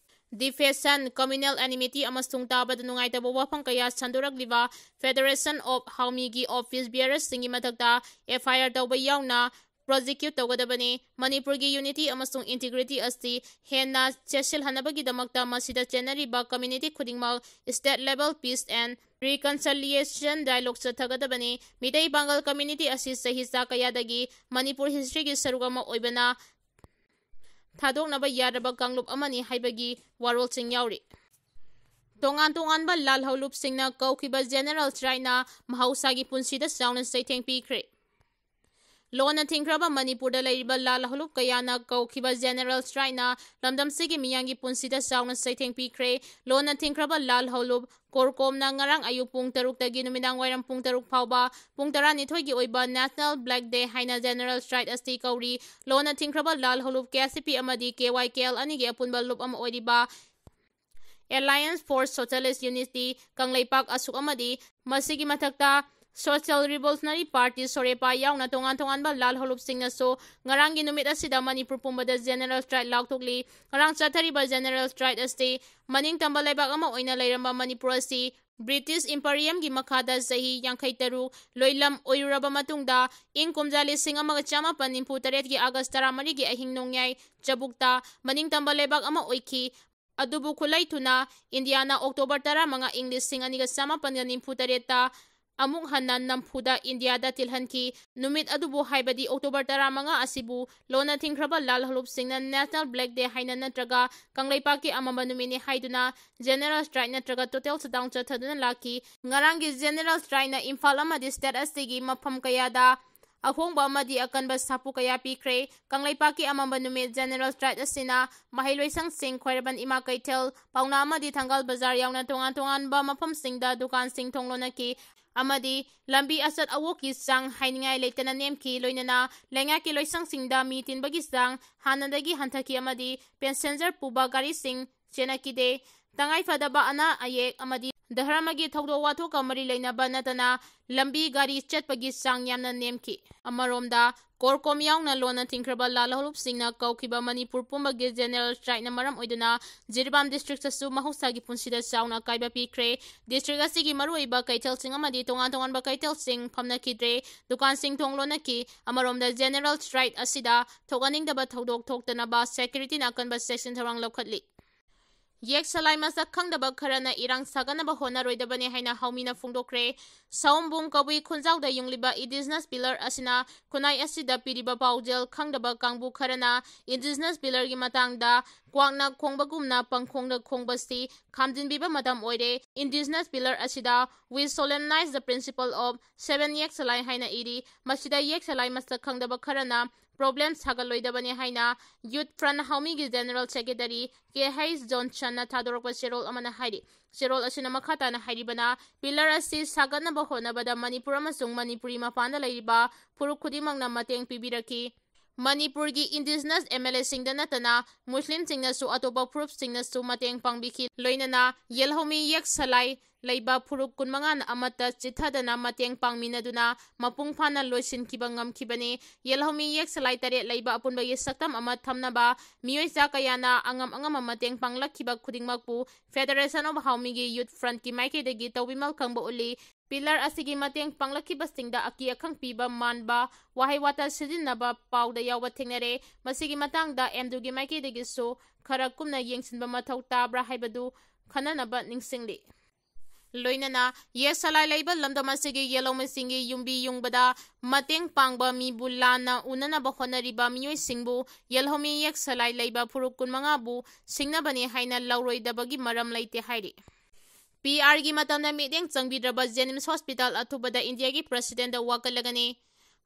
Defamation, communal enmity ꯑꯃꯁꯨꯡ ꯇꯥꯕꯗ ꯅꯨꯡꯉꯥꯏꯇꯕ ꯋꯥꯐꯝ ꯀꯌꯥ ꯁꯟꯗꯣꯔꯛꯂꯤꯕ Federation of ꯍꯥꯎꯃꯤꯒꯤ office bearer ꯁꯤꯡꯒꯤ ꯃꯊꯛꯇ FIR ꯇꯧꯕ ꯌꯥꯎꯅ prosecute ꯇꯧꯒꯗꯕꯅꯤ꯫ ꯃꯅꯤꯄꯨꯔꯒꯤ unity ꯑꯃꯁꯨꯡ integrity ꯑꯁꯤ ꯍꯦꯟꯅ ꯆꯦꯠꯁꯤꯜꯍꯟꯅꯕꯒꯤꯗꯃꯛꯇ ꯃꯁꯤꯗ ꯆꯦꯟꯅꯔꯤꯕ community ꯈꯨꯗꯤꯡꯃꯛ state level peace and reconciliation dialogue ꯆꯠꯊꯒꯗꯕꯅꯤ꯫ Meitei Pangal community ꯑꯁꯤ ꯆꯍꯤꯆꯥ ꯀꯌꯥꯗꯒꯤ ꯃꯅꯤꯄꯨꯔ historyꯒꯤ ꯁꯔꯨꯛ ꯑꯃ ꯑꯣꯏꯕꯅ ꯊꯥꯗꯣꯛꯅꯕ ꯌꯥꯗ꯭ꯔꯕ ꯀꯥꯡꯂꯨꯞ ꯑꯃꯅꯤ ꯍꯥꯏꯕꯒꯤ ꯋꯥꯔꯣꯜꯁꯤꯡ ꯌꯥꯎꯔꯤ꯫ ꯇꯣꯉꯥꯟ ꯇꯣꯉꯥꯟꯕ ꯂꯥꯜꯍꯧꯂꯨꯞꯁꯤꯡꯅ ꯀꯧꯈꯤꯕ general strikeꯅ ꯃꯍꯧꯁꯥꯒꯤ ꯄꯨꯟꯁꯤꯗ ꯆꯥꯎꯅ ꯆꯩꯊꯦꯡ ꯄꯤꯈ꯭ꯔꯦ꯫ ꯂꯣꯟꯅ ꯊꯤꯡꯈ꯭ꯔꯕ ꯃꯅꯤꯄꯨꯔꯗ ꯂꯩꯔꯤꯕ ꯂꯥꯜꯍꯧꯂꯨꯞ ꯀꯌꯥꯅ ꯀꯧꯈꯤꯕ general strikeꯅ ꯂꯝꯗꯝꯁꯤꯒꯤ ꯃꯤꯌꯥꯝꯒꯤ ꯄꯨꯟꯁꯤꯗ ꯆꯥꯎꯅ ꯆꯩꯊꯦꯡ ꯄꯤꯈ꯭ꯔꯦ꯫ ꯂꯣꯟꯅ ꯊꯤꯡꯈ꯭ꯔꯕ ꯂꯥꯜꯍꯧꯂꯨꯞ ꯀꯣꯔꯀꯣꯝꯅ ꯉꯔꯥꯡ ꯑꯌꯨꯛ ꯄꯨꯡ ꯇꯔꯨꯛꯇꯒꯤ ꯅꯨꯃꯤꯗꯥꯡ ꯋꯥꯏꯔꯝ ꯄꯨꯡ ꯇꯔꯨꯛ ꯐꯥꯎꯕ ꯄꯨꯡ ꯇꯔꯥꯅꯤꯊꯣꯏꯒꯤ ꯑꯣꯏꯕ National Black Day ꯍꯥꯏꯅ general strike ꯑꯁꯤ ꯀꯧꯔꯤ꯫ ꯂꯣꯟꯅ ꯊꯤꯡꯈ꯭ꯔꯕ ꯂꯥꯜꯍꯧꯂꯨꯞ KCP ꯑꯃꯗꯤ KYKL ꯑꯅꯤꯒꯤ ꯑꯄꯨꯟꯕ ꯂꯨꯞ ꯑꯃ ꯑꯣꯏꯔꯤꯕ Alliance for Socialist Unity, Kangleipak ꯑꯁꯨꯛ ꯑꯃꯗꯤ ꯃꯁꯤꯒꯤ ꯃꯊꯛꯇ Social Revolutionary Party, ꯁꯣꯔꯦꯄꯥ ꯌꯥꯎꯅ ꯇꯣꯉꯥꯟ ꯇꯣꯉꯥꯟꯕ ꯂꯥꯜꯍꯧꯂꯨꯞꯁꯤꯡꯅꯁꯨ ꯉꯔꯥꯡꯒꯤ ꯅꯨꯃꯤꯠ ꯑꯁꯤꯗ ꯃꯅꯤꯄꯨꯔ ꯄꯨꯝꯕꯗ general strike ꯂꯥꯎꯊꯣꯛꯂꯤ꯫ ꯉꯔꯥꯡ ꯆꯠꯊꯔꯤꯕ general strike ꯑꯁꯤ ꯃꯅꯤꯡꯇꯝꯕ ꯂꯩꯕꯥꯛ ꯑꯃ ꯑꯣꯏꯅ ꯂꯩꯔꯝꯕ ꯃꯅꯤꯄꯨꯔ ꯑꯁꯤ British Imperiumꯒꯤ ꯃꯈꯥꯗ ꯆꯍꯤ ꯌꯥꯡꯈꯩ ꯇꯔꯨꯛ ꯂꯣꯏꯂꯝ ꯑꯣꯏꯔꯨꯔꯕ ꯃꯇꯨꯡꯗ, ꯏꯪ ꯀꯨꯝꯖꯥ ꯂꯤꯁꯤꯡ ꯑꯃꯒ ꯆꯥꯃꯥꯄꯟ ꯅꯤꯐꯨ ꯇꯔꯦꯠꯀꯤ August ꯇꯔꯥꯃꯔꯤꯒꯤ ꯑꯍꯤꯡ ꯅꯣꯡꯌꯥꯏ ꯆꯕꯨꯛꯇ ꯃꯅꯤꯡꯇꯝꯕ ꯂꯩꯕꯥꯛ ꯑꯃ ꯑꯣꯏꯈꯤ꯫ ꯑꯗꯨꯕꯨ ꯈꯨꯠꯂꯩ ꯊꯨꯅ ꯏꯟꯗꯤꯌꯥꯅ October ꯇꯔꯥꯃꯉꯥ ꯏꯪ ꯂꯤꯁꯤꯡ ꯑꯅꯤꯒ ꯆꯥꯃꯥꯄꯟꯒ ꯅꯤꯐꯨ ꯇꯔꯦꯠꯇ ꯑꯃꯨꯛ ꯍꯟꯅ ꯅꯝꯐꯨꯗ ꯏꯟꯗꯤꯌꯥꯗ ꯇꯤꯜꯍꯟꯈꯤ꯫ ꯅꯨꯃꯤꯠ ꯑꯗꯨꯕꯨ, ꯍꯥꯏꯕꯗꯤ October ꯇꯔꯥꯃꯉꯥ ꯑꯁꯤꯕꯨ ꯂꯣꯟꯅ ꯊꯤꯡꯈ꯭ꯔꯕ ꯂꯥꯜꯍꯧꯂꯨꯞꯁꯤꯡꯅ National Black Day ꯍꯥꯏꯅ ꯅꯠꯇ꯭ꯔꯒ ꯀꯪꯂꯩꯄꯥꯛꯀꯤ ꯑꯃꯝꯕ ꯅꯨꯃꯤꯠꯅꯤ ꯍꯥꯏꯗꯨꯅ general strike ꯅꯠꯇ꯭ꯔꯒ total shutdown ꯆꯠꯊꯗꯨꯅ ꯂꯥꯛꯈꯤ꯫ ꯉꯔꯥꯡꯒꯤ general strikeꯅ ꯏꯝꯐꯥꯜ ꯑꯃꯗꯤ state ꯑꯁꯤꯒꯤ ꯃꯐꯝ ꯀꯌꯥꯗ ꯑꯍꯣꯡꯕ ꯑꯃꯗꯤ ꯑꯀꯟꯕ ꯁꯥꯐꯨ ꯀꯌꯥ ꯄꯤꯈ꯭ꯔꯦ꯫ ꯀꯪꯂꯩꯄꯥꯛꯀꯤ ꯑꯃꯝꯕ ꯅꯨꯃꯤꯠ general strike ꯑꯁꯤꯅ ꯃꯍꯩꯂꯣꯏꯁꯪꯁꯤꯡ, ꯈ꯭ꯋꯥꯏꯔꯝꯕꯟ ꯏꯃꯥ ꯀꯩꯊꯦꯜ, ꯄꯥꯎꯅꯥ ꯑꯃꯗꯤ ꯊꯪꯒꯥꯜ ꯕꯖꯥꯔ ꯌꯥꯎꯅ ꯇꯣꯉꯥꯟ ꯇꯣꯉꯥꯟꯕ ꯃꯐꯝꯁꯤꯡꯗ ꯗꯨꯀꯥꯟꯁꯤꯡ ꯊꯣꯡ ꯂꯣꯟꯅꯈꯤ ꯑꯃꯗꯤ ꯂꯝꯕꯤ ꯑꯆꯠ ꯑꯋꯣꯛꯀꯤ ꯆꯥꯡ ꯍꯥꯏꯅꯤꯡꯉꯥꯏ ꯂꯩꯇꯅ ꯅꯦꯝꯈꯤ꯫ ꯂꯣꯏꯅꯅ ꯂꯩꯉꯥꯛꯀꯤ ꯂꯣꯏꯁꯪꯁꯤꯡꯗ ꯃꯤ ꯇꯤꯟꯕꯒꯤ ꯆꯥꯡ ꯍꯥꯟꯅꯗꯒꯤ ꯍꯟꯊꯈꯤ ꯑꯃꯗꯤ passenger ꯄꯨꯕ ꯒꯥꯔꯤꯁꯤꯡ ꯆꯦꯟꯅꯈꯤꯗꯦ꯫ ꯇꯉꯥꯏꯐꯗꯕ ꯑꯅꯥ ꯑꯌꯦꯛ ꯑꯃꯗꯤ ꯙꯔꯃꯒꯤ ꯊꯧꯗꯣꯛ ꯋꯥꯊꯣꯛꯀ ꯃꯔꯤ ꯂꯩꯅꯕ ꯅꯠꯇꯅ ꯂꯝꯕꯤ ꯒꯥꯔꯤ ꯆꯠꯄꯒꯤ ꯆꯥꯡ ꯌꯥꯝꯅ ꯅꯦꯝꯈꯤ꯫ ꯑꯃꯔꯣꯝꯗ, ꯀꯣꯔꯀꯣꯝ ꯌꯥꯎꯅ ꯂꯣꯟꯅ ꯊꯤꯡꯈ꯭ꯔꯕ ꯂꯥꯜꯍꯧꯂꯨꯞꯁꯤꯡꯅ ꯀꯧꯈꯤꯕ ꯃꯅꯤꯄꯨꯔ ꯄꯨꯝꯕꯒꯤ ꯖꯦꯅꯦꯔꯦꯜ ꯁ꯭ꯇ꯭ꯔꯥꯏꯛꯅ ꯃꯔꯝ ꯑꯣꯏꯗꯨꯅ ꯖꯤꯔꯤꯕꯥꯝ ꯗꯤꯁꯇ꯭ꯔꯤꯛꯇꯁꯨ ꯃꯍꯧꯁꯥꯒꯤ ꯄꯨꯟꯁꯤꯗ ꯆꯥꯎꯅ ꯑꯀꯥꯏꯕ ꯄꯤꯈ꯭ꯔꯦ꯫ ꯗꯤꯁꯇ꯭ꯔꯤꯛ ꯑꯁꯤꯒꯤ ꯃꯔꯨꯑꯣꯏꯕ ꯀꯩꯊꯦꯜꯁꯤꯡ ꯑꯃꯗꯤ ꯇꯣꯉꯥꯟ ꯇꯣꯉꯥꯟꯕ ꯀꯩꯊꯦꯜꯁꯤꯡ ꯐꯝꯅꯈꯤꯗ꯭ꯔꯦ꯫ ꯗꯨꯀꯥꯟꯁꯤꯡ ꯊꯣꯡ ꯂꯣꯟꯅꯈꯤ꯫ ꯑꯃꯔꯣꯝꯗ, ꯖꯦꯅꯦꯔꯦꯜ ꯁ꯭ꯇ꯭ꯔꯥꯏꯛ ꯑꯁꯤꯗ ꯊꯣꯛꯍꯟꯅꯤꯡꯗꯕ ꯊꯧꯗꯣꯛ ꯊꯣꯛꯇꯅꯕ ꯁꯦꯀ꯭ꯌꯨꯔꯤꯇꯤꯅ ꯑꯀꯟꯕ ꯆꯦꯛꯁꯤꯟ ꯊꯧꯔꯥꯡ ꯂꯧꯈꯠꯂꯤ꯫ ꯌꯦꯛ ꯁꯂꯥꯏ ꯃꯁꯛ ꯈꯪꯗꯕ ꯈꯔꯅ ꯏꯔꯥꯡ ꯁꯥꯒꯠꯅꯕ ꯍꯣꯠꯅꯔꯣꯏꯗꯕꯅꯤ ꯍꯥꯏꯅ ꯍꯥꯎꯃꯤꯅ ꯐꯣꯡꯗꯣꯛꯈ꯭ꯔꯦ꯫ ꯁꯑꯣꯝꯕꯨꯡ ꯀꯕꯨꯏ ꯈꯨꯟꯖꯥꯎꯗ ꯌꯨꯡꯂꯤꯕ ꯏꯟꯗꯤꯖꯤꯅꯁ ꯄꯤꯂꯔ ꯑꯁꯤꯅ ꯈꯨꯟꯅꯥꯏ ꯑꯁꯤꯗ ꯄꯤꯔꯤꯕ ꯄꯥꯎꯖꯦꯜ ꯈꯪꯗꯕ ꯀꯥꯡꯕꯨ ꯈꯔꯅ ꯏꯟꯗꯤꯖꯤꯅꯁ ꯄꯤꯂꯔꯒꯤ ꯃꯇꯥꯡꯗ ꯀ꯭ꯋꯥꯛꯅ ꯈꯣꯡꯕꯒꯨꯝꯅ ꯄꯪꯈꯣꯡꯗ ꯈꯣꯡꯕꯁꯤ ꯈꯥꯝꯖꯤꯟꯕꯤꯕ ꯃꯇꯝ ꯑꯣꯏꯔꯦ꯫ ꯏꯟꯗꯤꯖꯤꯅꯁ ꯄꯤꯂꯔ ꯑꯁꯤꯗ "We solemnize the principle of seven ꯌꯦꯛ ꯁꯂꯥꯏ" ꯍꯥꯏꯅ ꯏꯔꯤ꯫ ꯃꯁꯤꯗ ꯌꯦꯛ ꯁꯂꯥꯏ ꯃꯁꯛ ꯈꯪꯗꯕ ꯈꯔꯅ ꯄ꯭ꯔꯣꯕ꯭ꯂꯦꯝ ꯁꯥꯒꯠꯂꯣꯏꯗꯕꯅꯤ ꯍꯥꯏꯅ ꯌꯨꯠ ꯐ꯭ꯔꯟꯠ ꯍꯥꯎꯃꯤꯒꯤ ꯖꯦꯅꯦꯔꯦꯜ ꯁꯦꯀ꯭ꯔꯦꯇꯔꯤ ꯀꯦ ꯍꯩꯆ ꯖꯣꯟꯁꯟꯅ ꯊꯥꯗꯣꯔꯛꯄ ꯆꯦꯔꯣꯜ ꯑꯃꯅ ꯍꯥꯏꯔꯤ꯫ ꯆꯦꯔꯣꯜ ꯑꯁꯤꯅ ꯃꯈꯥ ꯇꯥꯅ ꯍꯥꯏꯔꯤꯕꯅ, ꯄꯤꯂꯔ ꯑꯁꯤ ꯁꯥꯒꯠꯅꯕ ꯍꯣꯠꯅꯕꯗ ꯃꯅꯤꯄꯨꯔ ꯑꯃꯁꯨꯡ ꯃꯅꯤꯄꯨꯔꯤ ꯃꯄꯥꯟꯗ ꯂꯩꯔꯤꯕ ꯐꯨꯔꯨꯞ ꯈꯨꯗꯤꯡꯃꯛꯅ ꯃꯇꯦꯡ ꯄꯤꯕꯤꯔꯛꯈꯤ꯫ ꯃꯅꯤꯄꯨꯔꯒꯤ ꯏꯟꯗꯤꯖꯤꯅꯁ ꯑꯦꯝ ꯑꯦꯜ ꯑꯦꯁꯤꯡꯗ ꯅꯠꯇꯅ ꯃꯨꯁꯂꯤꯝꯁꯤꯡꯅꯁꯨ, ꯑꯇꯣꯞꯄ ꯐꯨꯔꯨꯞꯁꯤꯡꯅꯁꯨ ꯃꯇꯦꯡ ꯄꯥꯡꯕꯤꯈꯤ꯫ ꯂꯣꯏꯅꯅ ꯌꯦꯜꯍꯧꯃꯤ ꯌꯦꯛ ꯁꯂꯥꯏ ꯂꯩꯕ ꯐꯨꯔꯨꯞ ꯀꯨꯟꯃꯉꯥꯅ ꯑꯃꯠꯇ ꯆꯤꯠꯊꯗꯅ ꯃꯇꯦꯡ ꯄꯥꯡꯃꯤꯟꯅꯗꯨꯅ ꯃꯄꯨꯡ ꯐꯥꯅ ꯂꯣꯏꯁꯤꯟꯈꯤꯕ ꯉꯝꯈꯤꯕꯅꯤ꯫ ꯌꯦꯜꯍꯧꯃꯤ ꯌꯦꯛ ꯁꯂꯥꯏ ꯇꯔꯦꯠ ꯂꯩꯕ ꯑꯄꯨꯟꯕꯒꯤ ꯁꯛꯇꯝ ꯑꯃ ꯊꯝꯅꯕ ꯃꯤꯑꯣꯏ ꯆꯥ ꯀꯌꯥꯅ ꯑꯉꯝ ꯑꯉꯝꯕ ꯃꯇꯦꯡ ꯄꯥꯡꯂꯛꯈꯤꯕ ꯈꯨꯗꯤꯡꯃꯛꯄꯨ Federation of Haomigi Youth Frontꯀꯤ ꯃꯥꯏꯀꯩꯗꯒꯤ ꯇꯧꯕꯤꯃꯜ ꯈꯪꯕ ꯎꯠꯂꯤ꯫ ꯄꯤꯂꯔ ꯑꯁꯤꯒꯤ ꯃꯇꯦꯡ ꯄꯥꯡꯂꯛꯈꯤꯕꯁꯤꯡꯗ ꯑꯀꯤ ꯑꯈꯪ ꯄꯤꯕ ꯃꯥꯟꯕ ꯋꯥꯍꯩ ꯋꯥꯇꯥ ꯁꯤꯖꯤꯟꯅꯕ ꯄꯥꯎꯗ ꯌꯥꯎꯕ ꯊꯦꯡꯅꯔꯦ꯫ ꯃꯁꯤꯒꯤ ꯃꯇꯥꯡꯗ ꯑꯦꯝꯗꯨꯒꯤ ꯃꯥꯏꯀꯩꯗꯒꯤꯁꯨ ꯈꯔ ꯀꯨꯞꯅ ꯌꯦꯡꯁꯤꯟꯕ ꯃꯊꯧ ꯇꯥꯕ꯭ꯔꯥ ꯍꯥꯏꯕꯗꯨ ꯈꯟꯅꯅꯕ ꯅꯤꯡꯁꯤꯡꯂꯤ꯫ ꯂꯣꯏꯅꯅ ꯌꯦꯛ ꯁꯂꯥꯏ ꯂꯩꯕ ꯂꯝꯗꯝ ꯑꯁꯤꯒꯤ ꯌꯦꯜꯍꯧꯃꯤꯁꯤꯡꯒꯤ ꯌꯨꯝꯕꯤ ꯌꯨꯡꯕꯗ ꯃꯇꯦꯡ ꯄꯥꯡꯕ ꯃꯤꯕꯨ ꯂꯥꯟꯅ ꯎꯅꯅꯕ ꯍꯣꯠꯅꯔꯤꯕ ꯃꯤꯑꯣꯏꯁꯤꯡꯕꯨ ꯌꯦꯜꯍꯧꯃꯤ ꯌꯦꯛ ꯁꯂꯥꯏ ꯂꯩꯕ ꯐꯨꯔꯨꯞ ꯀꯨꯟꯃꯉꯥꯕꯨ ꯁꯤꯡꯅꯕꯅꯤ ꯍꯥꯏꯅ ꯂꯧꯔꯣꯏꯗꯕꯒꯤ ꯃꯔꯝ ꯂꯩꯇꯦ ꯍꯥꯏꯔꯤ꯫ ꯄꯤ ꯑꯥꯔꯒꯤ ꯃꯇꯝꯗ ꯃꯤꯠꯌꯦꯡ ꯆꯪꯕꯤꯗ꯭ꯔꯕ ꯖꯦꯅꯤꯝꯁ ꯍꯣꯁꯄꯤꯇꯥꯜ ꯑꯊꯨꯕꯗ ꯏꯟꯗꯤꯌꯥꯒꯤ ꯄ꯭ꯔꯦꯁꯤꯗꯦꯟꯗ ꯋꯥꯀꯠꯂꯒꯅꯤ꯫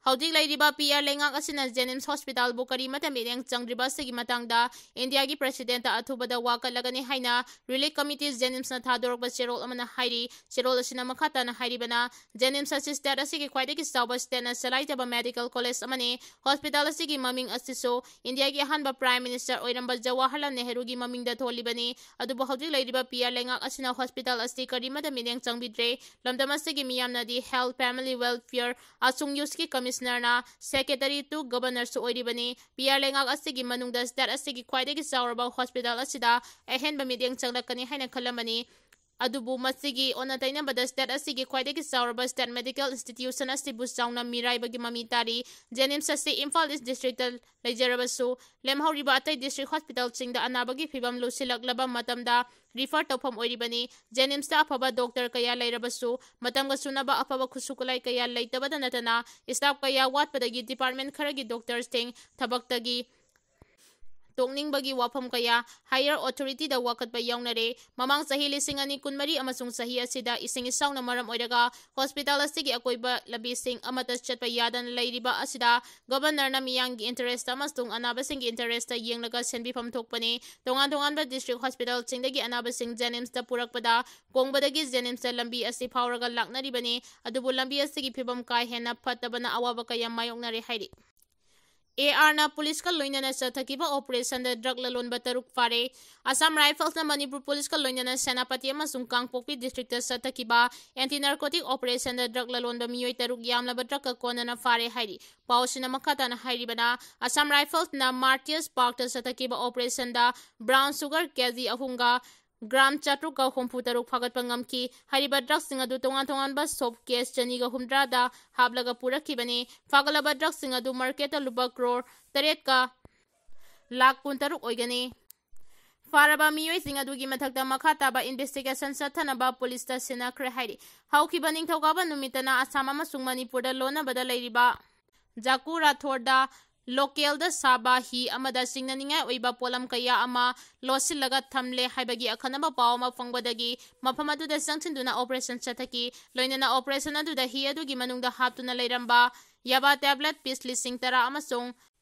ꯍꯧꯖꯤꯛ ꯂꯩꯔꯤꯕ ꯄꯤ ꯑꯥꯔ ꯂꯩꯉꯥꯛ ꯑꯁꯤꯅ JNIMS hospital ꯕꯨ ꯀꯔꯤꯃꯠꯇ ꯃꯤꯠꯌꯦꯡ ꯆꯪꯗ꯭ꯔꯤꯕ ꯑꯁꯤꯒꯤ ꯃꯇꯥꯡꯗ ꯏꯟꯗꯤꯌꯥꯒꯤ president ꯑꯊꯨꯕꯗ ꯋꯥꯀꯠꯂꯒꯅꯤ ꯍꯥꯏꯅ Relief Committee JNIMS ꯅ ꯊꯥꯗꯣꯔꯛꯄ ꯆꯦꯔꯣꯜ ꯑꯃꯅ ꯍꯥꯏꯔꯤ꯫ ꯆꯦꯔꯣꯜ ꯑꯁꯤꯅ ꯃꯈꯥ ꯇꯥꯅ ꯍꯥꯏꯔꯤꯕꯅ, JNIMS ꯑꯁꯤ state ꯑꯁꯤꯒꯤ ꯈ꯭ꯋꯥꯏꯗꯒꯤ ꯆꯥꯎꯕ state ꯅ ꯆꯂꯥꯏꯖꯕ medical college ꯑꯃꯅꯤ꯫ Hospital ꯑꯁꯤꯒꯤ ꯃꯃꯤꯡ ꯑꯁꯤꯁꯨ ꯏꯟꯗꯤꯌꯥꯒꯤ ꯑꯍꯥꯟꯕ Prime Minister ꯑꯣꯏꯔꯝꯕ ꯖꯋꯥꯍꯔꯂꯥꯜ ꯅꯦꯍꯔꯨꯒꯤ ꯃꯃꯤꯡꯗ ꯊꯣꯜꯂꯤꯕꯅꯤ꯫ ꯑꯗꯨꯕꯨ ꯍꯧꯖꯤꯛ ꯂꯩꯔꯤꯕ ꯄꯤ ꯑꯥꯔ ꯂꯩꯉꯥꯛ ꯑꯁꯤꯅ hospital ꯑꯁꯤ ꯀꯔꯤꯃꯠꯇ ꯃꯤꯠꯌꯦꯡ ꯆꯪꯕꯤꯗ꯭ꯔꯦ꯫ ꯂꯝꯗꯝ ꯑꯁꯤꯒꯤ ꯃꯤꯌꯥꯝꯅꯗꯤ Health, Family Welfare ꯑꯃꯁꯨꯡ Youth ꯀꯤ Commissioner ꯅ Secretary to Governor ꯁꯨ ꯑꯣꯏꯔꯤꯕꯅꯤ꯫ ꯄꯤ ꯑꯥꯔ ꯂꯩꯉꯥꯛ ꯑꯁꯤꯒꯤ ꯃꯅꯨꯡꯗ state ꯑꯁꯤꯒꯤ ꯈ꯭ꯋꯥꯏꯗꯒꯤ ꯆꯥꯎꯔꯕ hospital ꯑꯁꯤꯗ ꯑꯍꯦꯟꯕ ꯃꯤꯠꯌꯦꯡ ꯆꯪꯂꯛꯀꯅꯤ ꯍꯥꯏꯅ ꯈꯜꯂꯝꯕꯅꯤ꯫ ꯑꯗꯨꯕꯨ ꯃꯁꯤꯒꯤ ꯑꯣꯟꯅ ꯇꯩꯅꯕꯗ state ꯑꯁꯤꯒꯤ ꯈ꯭ꯋꯥꯏꯗꯒꯤ ꯆꯥꯎꯔꯕ state medical institution ꯑꯁꯤꯕꯨ ꯆꯥꯎꯅ ꯃꯤꯔꯥꯏꯕꯒꯤ ꯃꯃꯤ ꯇꯥꯔꯤ꯫ JNIMS ꯑꯁꯤ Imphal East district ꯇ ꯂꯩꯖꯔꯕꯁꯨ, ꯂꯦꯝꯍꯧꯔꯤꯕ ꯑꯇꯩ district hospital ꯁꯤꯡꯗ ꯑꯅꯥꯕꯒꯤ ꯐꯤꯚꯝ ꯂꯨꯁꯤꯜꯂꯛꯂꯕ ꯃꯇꯝꯗ refer ꯇꯧꯐꯝ ꯑꯣꯏꯔꯤꯕꯅꯤ꯫ JNIMS ꯇ ꯑꯐꯕ doctor ꯀꯌꯥ ꯂꯩꯔꯕꯁꯨ, ꯃꯇꯝꯒ ꯆꯨꯅꯕ ꯑꯐꯕ ꯈꯨꯠꯁꯨ ꯈꯨꯠꯂꯥꯏ ꯀꯌꯥ ꯂꯩꯇꯕꯗ ꯅꯠꯇꯅ, staff ꯀꯌꯥ ꯋꯥꯠꯄꯗꯒꯤ department ꯈꯔꯒꯤ doctor ꯁꯤꯡ ꯊꯕꯛꯇꯒꯤ ꯇꯣꯛꯅꯤꯡꯕꯒꯤ ꯋꯥꯐꯝ ꯀꯌꯥ higher authority ꯗ ꯋꯥꯀꯠꯄ ꯌꯥꯎꯅꯔꯦ꯫ ꯃꯃꯥꯡ ꯆꯍꯤ ꯂꯤꯁꯤꯡ ꯑꯅꯤ ꯀꯨꯟꯃꯔꯤ ꯑꯃꯁꯨꯡ ꯆꯍꯤ ꯑꯁꯤꯗ ꯏꯁꯤꯡ ꯏꯆꯥꯎꯅ ꯃꯔꯝ ꯑꯣꯏꯔꯒ hospital ꯑꯁꯤꯒꯤ ꯑꯀꯣꯏꯕ ꯂꯝꯕꯤꯁꯤꯡ ꯑꯃꯠꯇ ꯆꯠꯄ ꯌꯥꯗꯅ ꯂꯩꯔꯤꯕ ꯑꯁꯤꯗ Governor ꯅ ꯃꯤꯌꯥꯝꯒꯤ interest ꯑꯃꯁꯨꯡ ꯑꯅꯥꯕꯁꯤꯡꯒꯤ interest ꯌꯦꯡꯂꯒ ꯁꯦꯝꯕꯤꯐꯝ ꯊꯣꯛꯄꯅꯤ꯫ ꯇꯣꯉꯥꯟ ꯇꯣꯉꯥꯟꯕ district hospital ꯁꯤꯡꯗꯒꯤ ꯑꯅꯥꯕꯁꯤꯡ JNIMS ꯇ ꯄꯨꯔꯛꯄꯗ ꯀꯣꯡꯕꯗꯒꯤ JNIMS ꯇ ꯂꯝꯕꯤ ꯑꯁꯤ ꯐꯥꯎꯔꯒ ꯂꯥꯛꯅꯔꯤꯕꯅꯤ꯫ ꯑꯗꯨꯕꯨ ꯂꯝꯕꯤ ꯑꯁꯤꯒꯤ ꯐꯤꯚꯝ ꯀꯥ ꯍꯦꯟꯅ ꯐꯠꯇꯕꯅ ꯑꯋꯥꯕ ꯀꯌꯥ ꯃꯥꯌꯣꯛꯅꯔꯦ ꯍꯥꯏꯔꯤ꯫ ꯑꯦ ꯑꯥꯔ ꯅ ꯄꯨꯂꯤꯁꯀ ꯂꯣꯏꯅꯅ ꯆꯠꯊꯈꯤꯕ operation ꯗ drug ꯂꯂꯣꯟꯕ ꯇꯔꯨꯛ ꯐꯥꯔꯦ꯫ ꯑꯁꯥꯝ Rifles ꯅ ꯃꯅꯤꯄꯨꯔ ꯄꯨꯂꯤꯁꯀ ꯂꯣꯏꯅꯅ ꯁꯦꯅꯥꯄꯇꯤ ꯑꯃꯁꯨꯡ ꯀꯥꯡꯄꯣꯛꯄꯤ district ꯇ ꯆꯠꯊꯈꯤꯕ anti narcotic operation ꯗ drug ꯂꯂꯣꯟꯕ ꯃꯤꯑꯣꯏ ꯇꯔꯨꯛ ꯌꯥꯝꯂꯕ drug ꯀ ꯀꯣꯟꯅꯅ ꯐꯥꯔꯦ ꯍꯥꯏꯔꯤ꯫ ꯄꯥꯎ ꯑꯁꯤꯅ ꯃꯈꯥ ꯇꯥꯅ ꯍꯥꯏꯔꯤꯕꯅ, Assam Rifles ꯅ Martyrs Park ꯇ ꯆꯠꯊꯈꯤꯕ operation ꯗ brown sugar ꯀꯦ ꯖꯤ ꯑꯍꯨꯝꯒ ꯒ꯭ꯔꯥꯝ ꯆꯥꯇ꯭ꯔꯨꯛꯀ ꯍꯨꯝꯐꯨ ꯇꯔꯨꯛ ꯐꯥꯒꯠꯄ ꯉꯝꯈꯤ꯫ ꯍꯥꯏꯔꯤꯕ drug ꯁꯤꯡ ꯑꯗꯨ ꯇꯣꯉꯥꯟ ꯇꯣꯉꯥꯟꯕ soap case ꯆꯅꯤꯒ ꯍꯨꯝꯗ꯭ꯔꯥꯗ ꯍꯥꯞꯂꯒ ꯄꯨꯔꯛꯈꯤꯕꯅꯤ꯫ ꯐꯥꯒꯠꯂꯕ drug ꯁꯤꯡ ꯑꯗꯨ market ꯇ ꯂꯨꯄꯥ ꯀ꯭ꯔꯣꯔ ꯇꯔꯦꯠꯀ ꯂꯥꯈ ꯀꯨꯟꯇꯔꯨꯛ ꯑꯣꯏꯒꯅꯤ꯫ ꯐꯥꯔꯕ ꯃꯤꯑꯣꯏꯁꯤꯡ ꯑꯗꯨꯒꯤ ꯃꯊꯛꯇ ꯃꯈꯥ ꯇꯥꯕ investigation ꯆꯠꯊꯅꯕ ꯄꯨꯂꯤꯁꯇ ꯁꯤꯟꯅꯈ꯭ꯔꯦ ꯍꯥꯏꯔꯤ꯫ ꯍꯧꯈꯤꯕ ꯅꯤꯡꯊꯧꯀꯥꯕ ꯅꯨꯃꯤꯠꯇꯅ ꯑꯁꯥꯝ ꯑꯃꯁꯨꯡ ꯃꯅꯤꯄꯨꯔꯗ ꯂꯣꯟꯅꯕꯗ ꯂꯩꯔꯤꯕ ꯖꯥꯀꯨ ꯔꯥꯊꯣꯔꯗ ꯂꯣꯀꯦꯜꯗ ꯁꯥꯕ ꯍꯤ ꯑꯃꯗ ꯆꯤꯡꯅꯅꯤꯡꯉꯥꯏ ꯑꯣꯏꯕ ꯄꯣꯠꯂꯝ ꯀꯌꯥ ꯑꯃ ꯂꯣꯠꯁꯤꯜꯂꯒ ꯊꯝꯂꯦ ꯍꯥꯏꯕꯒꯤ ꯑꯈꯟꯅꯕ ꯄꯥꯎ ꯑꯃ ꯐꯪꯕꯗꯒꯤ ꯃꯐꯝ ꯑꯗꯨꯗ ꯆꯪꯁꯤꯟꯗꯨꯅ ꯑꯣꯄꯔꯦꯁꯟ ꯆꯠꯊꯈꯤ꯫ ꯂꯣꯏꯅꯅ ꯑꯣꯄꯔꯦꯁꯟ ꯑꯗꯨꯗ ꯍꯤ ꯑꯗꯨꯒꯤ ꯃꯅꯨꯡꯗ ꯍꯥꯞꯇꯨꯅ ꯂꯩꯔꯝꯕ ꯌꯥꯕꯥ ꯇꯦꯕ꯭ꯂꯦꯠ ꯄꯤꯁ ꯂꯤꯁꯤꯡ ꯇꯔꯥ ꯑꯃꯁꯨꯡ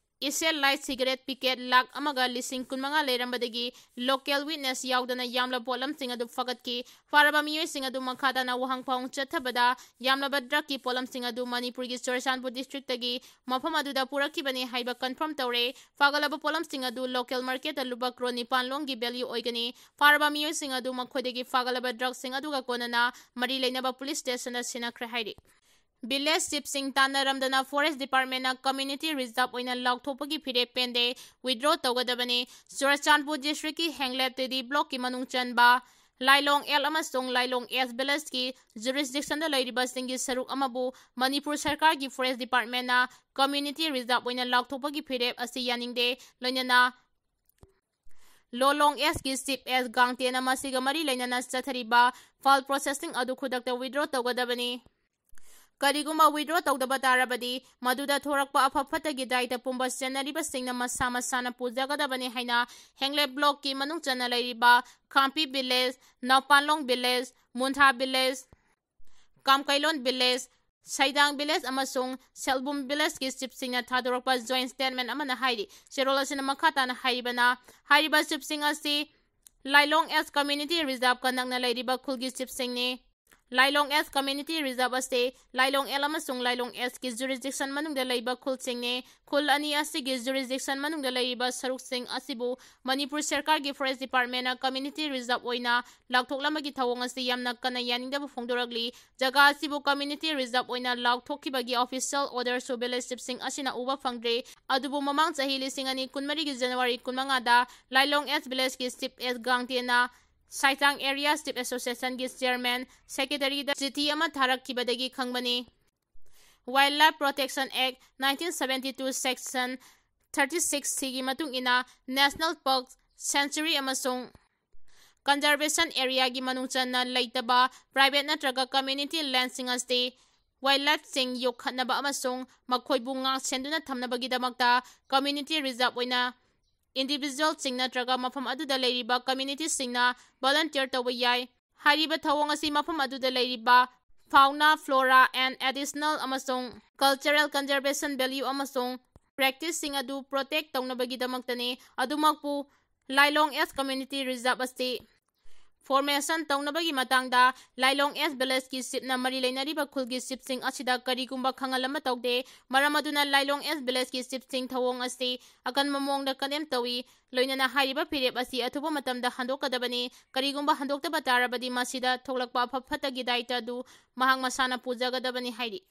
ꯏꯁꯦꯜ ꯂꯥꯏꯠ ꯁꯤꯒꯔꯦꯠ ꯄꯤꯀꯦꯠ ꯂꯥꯈ ꯑꯃꯒ ꯂꯤꯁꯤꯡ ꯀꯨꯟꯃꯉꯥ ꯂꯩꯔꯝꯕꯗꯒꯤ ꯂꯣꯀꯦꯜ ꯋꯤꯠꯅꯦꯁ ꯌꯥꯎꯗꯅ ꯌꯥꯝꯂꯕ ꯄꯣꯠꯂꯝꯁꯤꯡ ꯑꯗꯨ ꯐꯒꯠꯈꯤ꯫ ꯐꯥꯔꯕ ꯃꯤꯑꯣꯏꯁꯤꯡ ꯑꯗꯨ ꯃꯈꯥ ꯇꯥꯅ ꯋꯥꯍꯪ ꯄꯥꯎꯍꯪ ꯆꯠꯊꯕꯗ ꯌꯥꯝꯂꯕ ꯗ꯭ꯔꯒꯀꯤ ꯄꯣꯠꯂꯝꯁꯤꯡ ꯑꯗꯨ ꯃꯅꯤꯄꯨꯔꯒꯤ ꯆꯨꯔꯆꯥꯟꯄꯨꯔ ꯗꯤꯁꯇ꯭ꯔꯤꯛꯇꯒꯤ ꯃꯐꯝ ꯑꯗꯨꯗ ꯄꯨꯔꯛꯈꯤꯕꯅꯤ ꯍꯥꯏꯕ ꯀꯟꯐꯥꯔꯝ ꯇꯧꯔꯦ꯫ ꯐꯥꯒꯠꯂꯕ ꯄꯣꯠꯂꯝꯁꯤꯡ ꯑꯗꯨ ꯂꯣꯀꯦꯜ ꯃꯥꯔꯀꯦꯠꯇ ꯂꯨꯄꯥ ꯀ꯭ꯔꯣꯔ ꯅꯤꯄꯥꯟ ꯂꯣꯝꯒꯤ ꯚꯦꯂ꯭ꯌꯨ ꯑꯣꯏꯒꯅꯤ꯫ ꯐꯥꯔꯕ ꯃꯤꯑꯣꯏꯁꯤꯡ ꯑꯗꯨ ꯃꯈꯣꯏꯗꯒꯤ ꯐꯥꯒꯠꯂꯕ ꯗ꯭ꯔꯒꯁꯤꯡ ꯑꯗꯨꯒ ꯀꯣꯟꯅꯅ ꯃꯔꯤ ꯂꯩꯅꯕ ꯄꯨꯂꯤꯁ ꯁ꯭ꯇꯦꯁꯟꯗ ꯁꯤꯟꯅꯈ꯭ꯔꯦ ꯍꯥꯏꯔꯤ꯫ ꯚꯤꯂꯦꯖ ꯆꯤꯐꯁꯤꯡ ꯇꯥꯟꯅꯔꯝꯗꯅ ꯐꯣꯔꯦꯁ ꯗꯤꯄꯥꯔꯠꯃꯦꯟꯅ ꯀꯝꯃ꯭ꯌꯨꯅꯤꯇꯤ ꯔꯤꯖꯥꯔꯚ ꯑꯣꯏꯅ ꯂꯥꯎꯊꯣꯛꯄꯒꯤ ꯐꯤꯔꯦꯞ ꯄꯦꯟꯗꯦ, ꯋꯤꯗ꯭ꯔꯣ ꯇꯧꯒꯗꯕꯅꯤ꯫ ꯆꯨꯔꯆꯥꯟꯄꯨꯔ ꯗꯤꯁꯇ꯭ꯔꯤꯛꯀꯤ ꯍꯦꯡꯂꯦꯞ ꯇꯦꯗꯤ ꯕ꯭ꯂꯣꯛꯀꯤ ꯃꯅꯨꯡ ꯆꯟꯕ ꯂꯥꯏꯂꯣꯡ ꯑꯦꯜ ꯑꯃꯁꯨꯡ ꯂꯥꯏꯂꯣꯡ ꯑꯦꯁ ꯚꯤꯂꯦꯖꯀꯤ ꯖꯨꯔꯤꯁꯗꯤꯛꯁꯟꯗ ꯂꯩꯔꯤꯕꯁꯤꯡꯒꯤ ꯁꯔꯨꯛ ꯑꯃꯕꯨ ꯃꯅꯤꯄꯨꯔ ꯁꯔꯀꯥꯔꯒꯤ ꯐꯣꯔꯦꯁ ꯗꯤꯄꯥꯔꯠꯃꯦꯟꯅ ꯀꯝꯃ꯭ꯌꯨꯅꯤꯇꯤ ꯔꯤꯖꯥꯔꯚ ꯑꯣꯏꯅ ꯂꯥꯎꯊꯣꯛꯄꯒꯤ ꯐꯤꯔꯦꯞ ꯑꯁꯤ ꯌꯥꯅꯤꯡꯗꯦ꯫ ꯂꯣꯏꯅꯅ ꯂꯣꯂꯣꯡ ꯑꯦꯁꯀꯤ ꯆꯤꯐ ꯑꯦꯁ ꯒꯥꯡꯇꯦꯅ ꯃꯁꯤꯒ ꯃꯔꯤ ꯂꯩꯅꯅ ꯆꯠꯊꯔꯤꯕ ꯐꯥꯏꯜ ꯄ꯭ꯔꯣꯁꯦꯁꯤꯡ ꯑꯗꯨ ꯈꯨꯗꯛꯇ ꯋꯤꯗ꯭ꯔꯣ ꯇꯧꯒꯗꯕꯅꯤ꯫ ꯀꯔꯤꯒꯨꯝꯕ ꯋꯤꯗ꯭ꯔꯣ ꯇꯧꯗꯕ ꯇꯥꯔꯕꯗꯤ ꯃꯗꯨꯗ ꯊꯣꯔꯛꯄ ꯑꯐ ꯐꯠꯇꯒꯤ ꯗꯥꯏꯇ ꯄꯨꯝꯕ ꯆꯦꯟꯅꯔꯤꯕꯁꯤꯡꯅ ꯃꯁꯥ ꯃꯁꯥꯅ ꯄꯨꯖꯒꯗꯕꯅꯤ ꯍꯥꯏꯅ ꯍꯦꯡꯂꯦꯞ ꯕ꯭ꯂꯣꯛꯀꯤ ꯃꯅꯨꯡ ꯆꯟꯅ ꯂꯩꯔꯤꯕ Khampi village, Naopanglong village, Muntha village, Kamkeilon village, Seidang village ꯑꯃꯁꯨꯡ ꯁꯦꯜꯕꯨꯝ ꯚꯤꯂꯦꯖꯀꯤ ꯆꯤꯐꯁꯤꯡꯅ ꯊꯥꯗꯣꯔꯛꯄ ꯖꯣꯏꯟ ꯁ꯭ꯇꯦꯠꯃꯦꯟ ꯑꯃꯅ ꯍꯥꯏꯔꯤ꯫ ꯆꯦꯔꯣꯜ ꯑꯁꯤꯅ ꯃꯈꯥ ꯇꯥꯅ ꯍꯥꯏꯔꯤꯕꯅ, ꯍꯥꯏꯔꯤꯕ ꯆꯤꯐꯁꯤꯡ ꯑꯁꯤ ꯂꯥꯏꯂꯣꯡ ꯑꯦꯁ ꯀꯝꯃ꯭ꯌꯨꯅꯤꯇꯤ ꯔꯤꯖꯥꯔꯚꯀ ꯅꯛꯅ ꯂꯩꯔꯤꯕ ꯈꯨꯜꯒꯤ ꯆꯤꯐꯁꯤꯡꯅꯤ꯫ ꯂꯥꯏꯂꯣꯡ ꯑꯦꯁ ꯀꯝꯃ꯭ꯌꯨꯅꯤꯇꯤ ꯔꯤꯖꯥꯔꯚ ꯑꯁꯤ ꯂꯥꯏꯂꯣꯡ ꯑꯦꯜ ꯑꯃꯁꯨꯡ ꯂꯥꯏꯂꯣꯡ ꯑꯦꯁꯀꯤ ꯖꯨꯔꯤꯁꯗꯤꯛꯁꯟ ꯃꯅꯨꯡꯗ ꯂꯩꯕ ꯈꯨꯜꯁꯤꯡꯅꯤ꯫ ꯈꯨꯜ ꯑꯅꯤ ꯑꯁꯤꯒꯤ ꯖꯨꯔꯤꯁꯗꯤꯛꯁꯟ ꯃꯅꯨꯡꯗ ꯂꯩꯔꯤꯕ ꯁꯔꯨꯛꯁꯤꯡ ꯑꯁꯤꯕꯨ ꯃꯅꯤꯄꯨꯔ ꯁꯔꯀꯥꯔꯒꯤ ꯐꯣꯔꯦꯁ ꯗꯤꯄꯥꯔꯠꯃꯦꯟꯅ ꯀꯝꯃ꯭ꯌꯨꯅꯤꯇꯤ ꯔꯤꯖꯥꯔꯚ ꯑꯣꯏꯅ ꯂꯥꯎꯊꯣꯛꯂꯝꯕꯒꯤ ꯊꯧꯑꯣꯡ ꯑꯁꯤ ꯌꯥꯝꯅ ꯀꯟꯅ ꯌꯥꯅꯤꯡꯗꯕ ꯐꯣꯡꯗꯣꯔꯛꯂꯤ꯫ ꯖꯒꯥ ꯑꯁꯤꯕꯨ ꯀꯝꯃ꯭ꯌꯨꯅꯤꯇꯤ ꯔꯤꯖꯥꯔꯚ ꯑꯣꯏꯅ ꯂꯥꯎꯊꯣꯛꯈꯤꯕꯒꯤ ꯑꯣꯐꯤꯁꯤꯌꯦꯜ ꯑꯣꯔꯗꯔꯁꯨ ꯚꯤꯂꯦꯖ ꯆꯤꯐꯁꯤꯡ ꯑꯁꯤꯅ ꯎꯕ ꯐꯪꯗ꯭ꯔꯤ꯫ ꯑꯗꯨꯕꯨ ꯃꯃꯥꯡ ꯆꯍꯤ ꯂꯤꯁꯤꯡ ꯑꯅꯤ ꯀꯨꯟꯃꯔꯤꯒꯤ ꯖꯅꯋꯥꯔꯤ ꯀꯨꯟꯃꯉꯥꯗ ꯂꯥꯏꯂꯣꯡ ꯑꯦꯁ ꯚꯤꯂꯦꯖꯀꯤ ꯆꯤꯐ ꯑꯦꯁ ꯒꯥꯡꯇꯦꯅ ꯁꯥꯏꯇꯥꯡ ꯑꯦꯔꯤꯌꯥ ꯆꯤꯐ ꯑꯦꯁꯣꯁꯤꯌꯦꯁꯟꯒꯤ ꯆꯤꯌꯔꯃꯦꯟ, ꯁꯦꯀ꯭ꯔꯦꯇꯔꯤꯗ ꯆꯤꯊꯤ ꯑꯃ ꯊꯥꯔꯛꯈꯤꯕꯗꯒꯤ ꯈꯪꯕꯅꯤ꯫ Wildlife Protection Act nineteen seventy two section thirty six C ꯒꯤ ꯃꯇꯨꯡ ꯏꯟꯅ ꯅꯦꯁꯅꯦꯜ ꯄꯥꯔꯛ, ꯁꯦꯟꯆꯨꯔꯤ ꯑꯃꯁꯨꯡ ꯀꯟꯖꯔꯕꯦꯁꯟ ꯑꯦꯔꯤꯌꯥꯒꯤ ꯃꯅꯨꯡ ꯆꯟꯅ ꯂꯩꯇꯕ ꯄ꯭ꯔꯥꯏꯚꯦꯠ ꯅꯠꯇ꯭ꯔꯒ ꯀꯝꯃ꯭ꯌꯨꯅꯤꯇꯤ ꯂꯦꯟꯁꯤꯡ ꯑꯁꯤ wildlifeꯁꯤꯡ ꯌꯣꯛꯈꯠꯅꯕ ꯑꯃꯁꯨꯡ ꯃꯈꯣꯏꯕꯨ ꯉꯥꯛ ꯁꯦꯟꯗꯨꯅ ꯊꯝꯅꯕꯒꯤꯗꯃꯛꯇ community reserve ꯑꯣꯏꯅ individualꯁꯤꯡ ꯅꯠꯇ꯭ꯔꯒ ꯃꯐꯝ ꯑꯗꯨꯗ ꯂꯩꯔꯤꯕ communityꯁꯤꯡꯅ volunteer ꯇꯧꯕ ꯌꯥꯏ꯫ ꯍꯥꯏꯔꯤꯕ ꯊꯧꯑꯣꯡ ꯑꯁꯤ ꯃꯐꯝ ꯑꯗꯨꯗ ꯂꯩꯔꯤꯕ fauna, flora and additional ꯑꯃꯁꯨꯡ cultural conservation value ꯑꯃꯁꯨꯡ practiceꯁꯤꯡ ꯑꯗꯨ protect ꯇꯧꯅꯕꯒꯤꯗꯃꯛꯇꯅꯤ꯫ ꯑꯗꯨꯃꯛꯄꯨ, Lailong East Community Reserve ꯑꯁꯤ formation ꯇꯧꯅꯕꯒꯤ ꯃꯇꯥꯡꯗ Lailong East Villageꯀꯤ chiefꯅ ꯃꯔꯤ ꯂꯩꯅꯔꯤꯕ ꯈꯨꯜꯒꯤ chiefꯁꯤꯡ ꯑꯁꯤꯗ ꯀꯔꯤꯒꯨꯝꯕ ꯈꯪꯍꯜ ꯑꯃ ꯇꯧꯗꯦ꯫ ꯃꯔꯝ ꯑꯗꯨꯅ Lailong East Villageꯀꯤ chiefꯁꯤꯡ ꯊꯧꯑꯣꯡ ꯑꯁꯤ ꯑꯀꯟꯕ ꯃꯑꯣꯡꯗ condemn ꯇꯧꯏ꯫ ꯂꯣꯏꯅꯅ ꯍꯥꯏꯔꯤꯕ ꯐꯤꯔꯦꯞ ꯑꯁꯤ ꯑꯊꯨꯕ ꯃꯇꯝꯗ ꯍꯟꯗꯣꯛꯀꯗꯕꯅꯤ꯫ ꯀꯔꯤꯒꯨꯝꯕ ꯍꯟꯗꯣꯛꯇꯕ ꯇꯥꯔꯕꯗꯤ ꯃꯁꯤꯗ ꯊꯣꯛꯂꯛꯄ ꯑꯐ ꯐꯠꯇꯒꯤ ꯗꯥꯏꯇ ꯑꯗꯨ ꯃꯍꯥꯛ ꯃꯁꯥꯅ ꯄꯨꯖꯒꯗꯕꯅꯤ ꯍꯥꯏꯔꯤ꯫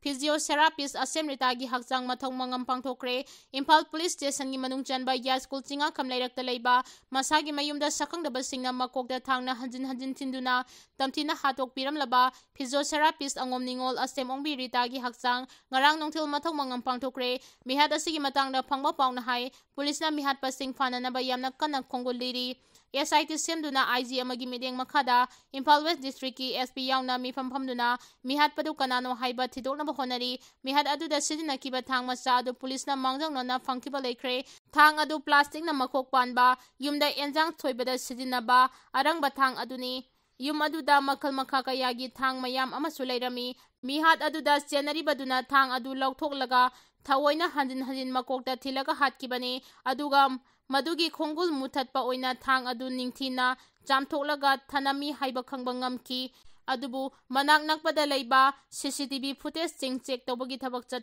Physiotherapist ꯑꯁꯦꯝ ꯔꯤꯇꯥꯒꯤ ꯍꯛꯆꯥꯡ ꯃꯊꯧ ꯃꯉꯝ ꯄꯥꯡꯊꯣꯛꯈ꯭ꯔꯦ꯫ ꯏꯝꯐꯥꯜ ꯄꯨꯂꯤꯁ ꯁ꯭ꯇꯦꯁꯟꯒꯤ ꯃꯅꯨꯡ ꯆꯟꯕ ꯌꯥꯏꯁ꯭ꯀꯨꯜ ꯆꯤꯡꯉꯥꯈꯝ ꯂꯩꯔꯛꯇ ꯂꯩꯕ ꯃꯁꯥꯒꯤ ꯃꯌꯨꯝꯗ ꯁꯛꯈꯪꯗꯕꯁꯤꯡꯅ ꯃꯀꯣꯛꯇ ꯊꯥꯡꯅ ꯍꯟꯖꯤꯟ ꯍꯟꯖꯤꯟ ꯊꯤꯟꯗꯨꯅ ꯇꯝꯊꯤꯅ ꯍꯥꯠꯇꯣꯛꯄꯤꯔꯝꯂꯕ physiotherapist ꯑꯉꯣꯝ ꯅꯤꯉꯣꯜ ꯑꯁꯦꯝ ꯑꯣꯡꯕꯤ ꯔꯤꯇꯥꯒꯤ ꯍꯛꯆꯥꯡ ꯉꯔꯥꯡ ꯅꯨꯡꯊꯤꯜ ꯃꯊꯧ ꯃꯉꯝ ꯄꯥꯡꯊꯣꯛꯈ꯭ꯔꯦ꯫ ꯃꯤꯍꯥꯠ ꯑꯁꯤꯒꯤ ꯃꯇꯥꯡꯗ ꯐꯪꯕ ꯄꯥꯎꯅ ꯍꯥꯏ, ꯄꯨꯂꯤꯁꯅ ꯃꯤꯍꯥꯠꯄꯁꯤꯡ ꯐꯥꯅꯅꯕ ꯌꯥꯝꯅ ꯀꯟꯅ ꯈꯣꯡꯒꯨꯜ ꯂꯤꯔꯤ꯫ SIT ꯁꯦꯝꯗꯨꯅ IG ꯑꯃꯒꯤ ꯃꯤꯠꯌꯦꯡ ꯃꯈꯥꯗ ꯏꯝꯐꯥꯜ ꯋꯦꯁ ꯗꯤꯁꯇ꯭ꯔꯤꯛꯀꯤ SP ꯌꯥꯎꯅ ꯃꯤꯐꯝ ꯐꯝꯗꯨꯅ ꯃꯤꯍꯥꯠꯄꯗꯨ ꯀꯅꯥꯅꯣ ꯍꯥꯏꯕ ꯊꯤꯗꯣꯛꯅꯕ ꯍꯣꯠꯅꯔꯤ꯫ ꯃꯤꯍꯥꯠ ꯑꯗꯨꯗ ꯁꯤꯖꯤꯟꯅꯈꯤꯕ ꯊꯥꯡ ꯃꯆꯥ ꯑꯗꯨ ꯄꯨꯂꯤꯁꯅ ꯃꯥꯡꯖꯧꯅꯅ ꯐꯪꯈꯤꯕ ꯂꯩꯈ꯭ꯔꯦ꯫ ꯊꯥꯡ ꯑꯗꯨ plasticꯅ ꯃꯈꯣꯛ ꯄꯥꯟꯕ, ꯌꯨꯝꯗ ꯑꯦꯟꯖꯥꯡ ꯁꯣꯏꯕꯗ ꯁꯤꯖꯤꯟꯅꯕ ꯑꯔꯪꯕ ꯊꯥꯡ ꯑꯗꯨꯅꯤ꯫ ꯌꯨꯝ ꯑꯗꯨꯗ ꯃꯈꯜ ꯃꯈꯥ ꯀꯌꯥꯒꯤ ꯊꯥꯡ ꯃꯌꯥꯝ ꯑꯃꯁꯨ ꯂꯩꯔꯝꯃꯤ꯫ ꯃꯤꯍꯥꯠ ꯑꯗꯨꯗ ꯆꯦꯟꯅꯔꯤꯕꯗꯨꯅ ꯊꯥꯡ ꯑꯗꯨ ꯂꯧꯊꯣꯛꯂꯒ ꯊꯑꯣꯏꯅ ꯍꯟꯖꯤꯟ ꯍꯟꯖꯤꯟ ꯃꯀꯣꯛꯇ ꯊꯤꯜꯂꯒ ꯍꯥꯠꯈꯤꯕꯅꯤ꯫ ꯑꯗꯨꯒ ꯃꯗꯨꯒꯤ ꯈꯣꯡꯒꯨꯜ ꯃꯨꯊꯠꯄ ꯑꯣꯏꯅ ꯊꯥꯡ ꯑꯗꯨ ꯅꯤꯡꯊꯤꯅ ꯆꯥꯝꯊꯣꯛꯂꯒ ꯊꯅꯝꯃꯤ ꯍꯥꯏꯕ ꯈꯪꯕ ꯉꯝꯈꯤ꯫ ꯑꯗꯨꯕꯨ ꯃꯅꯥꯛ ꯅꯛꯄꯗ ꯂꯩꯕ CCTV footageꯁꯤꯡ check ꯇꯧꯕꯒꯤ ꯊꯕꯛ ꯆꯠ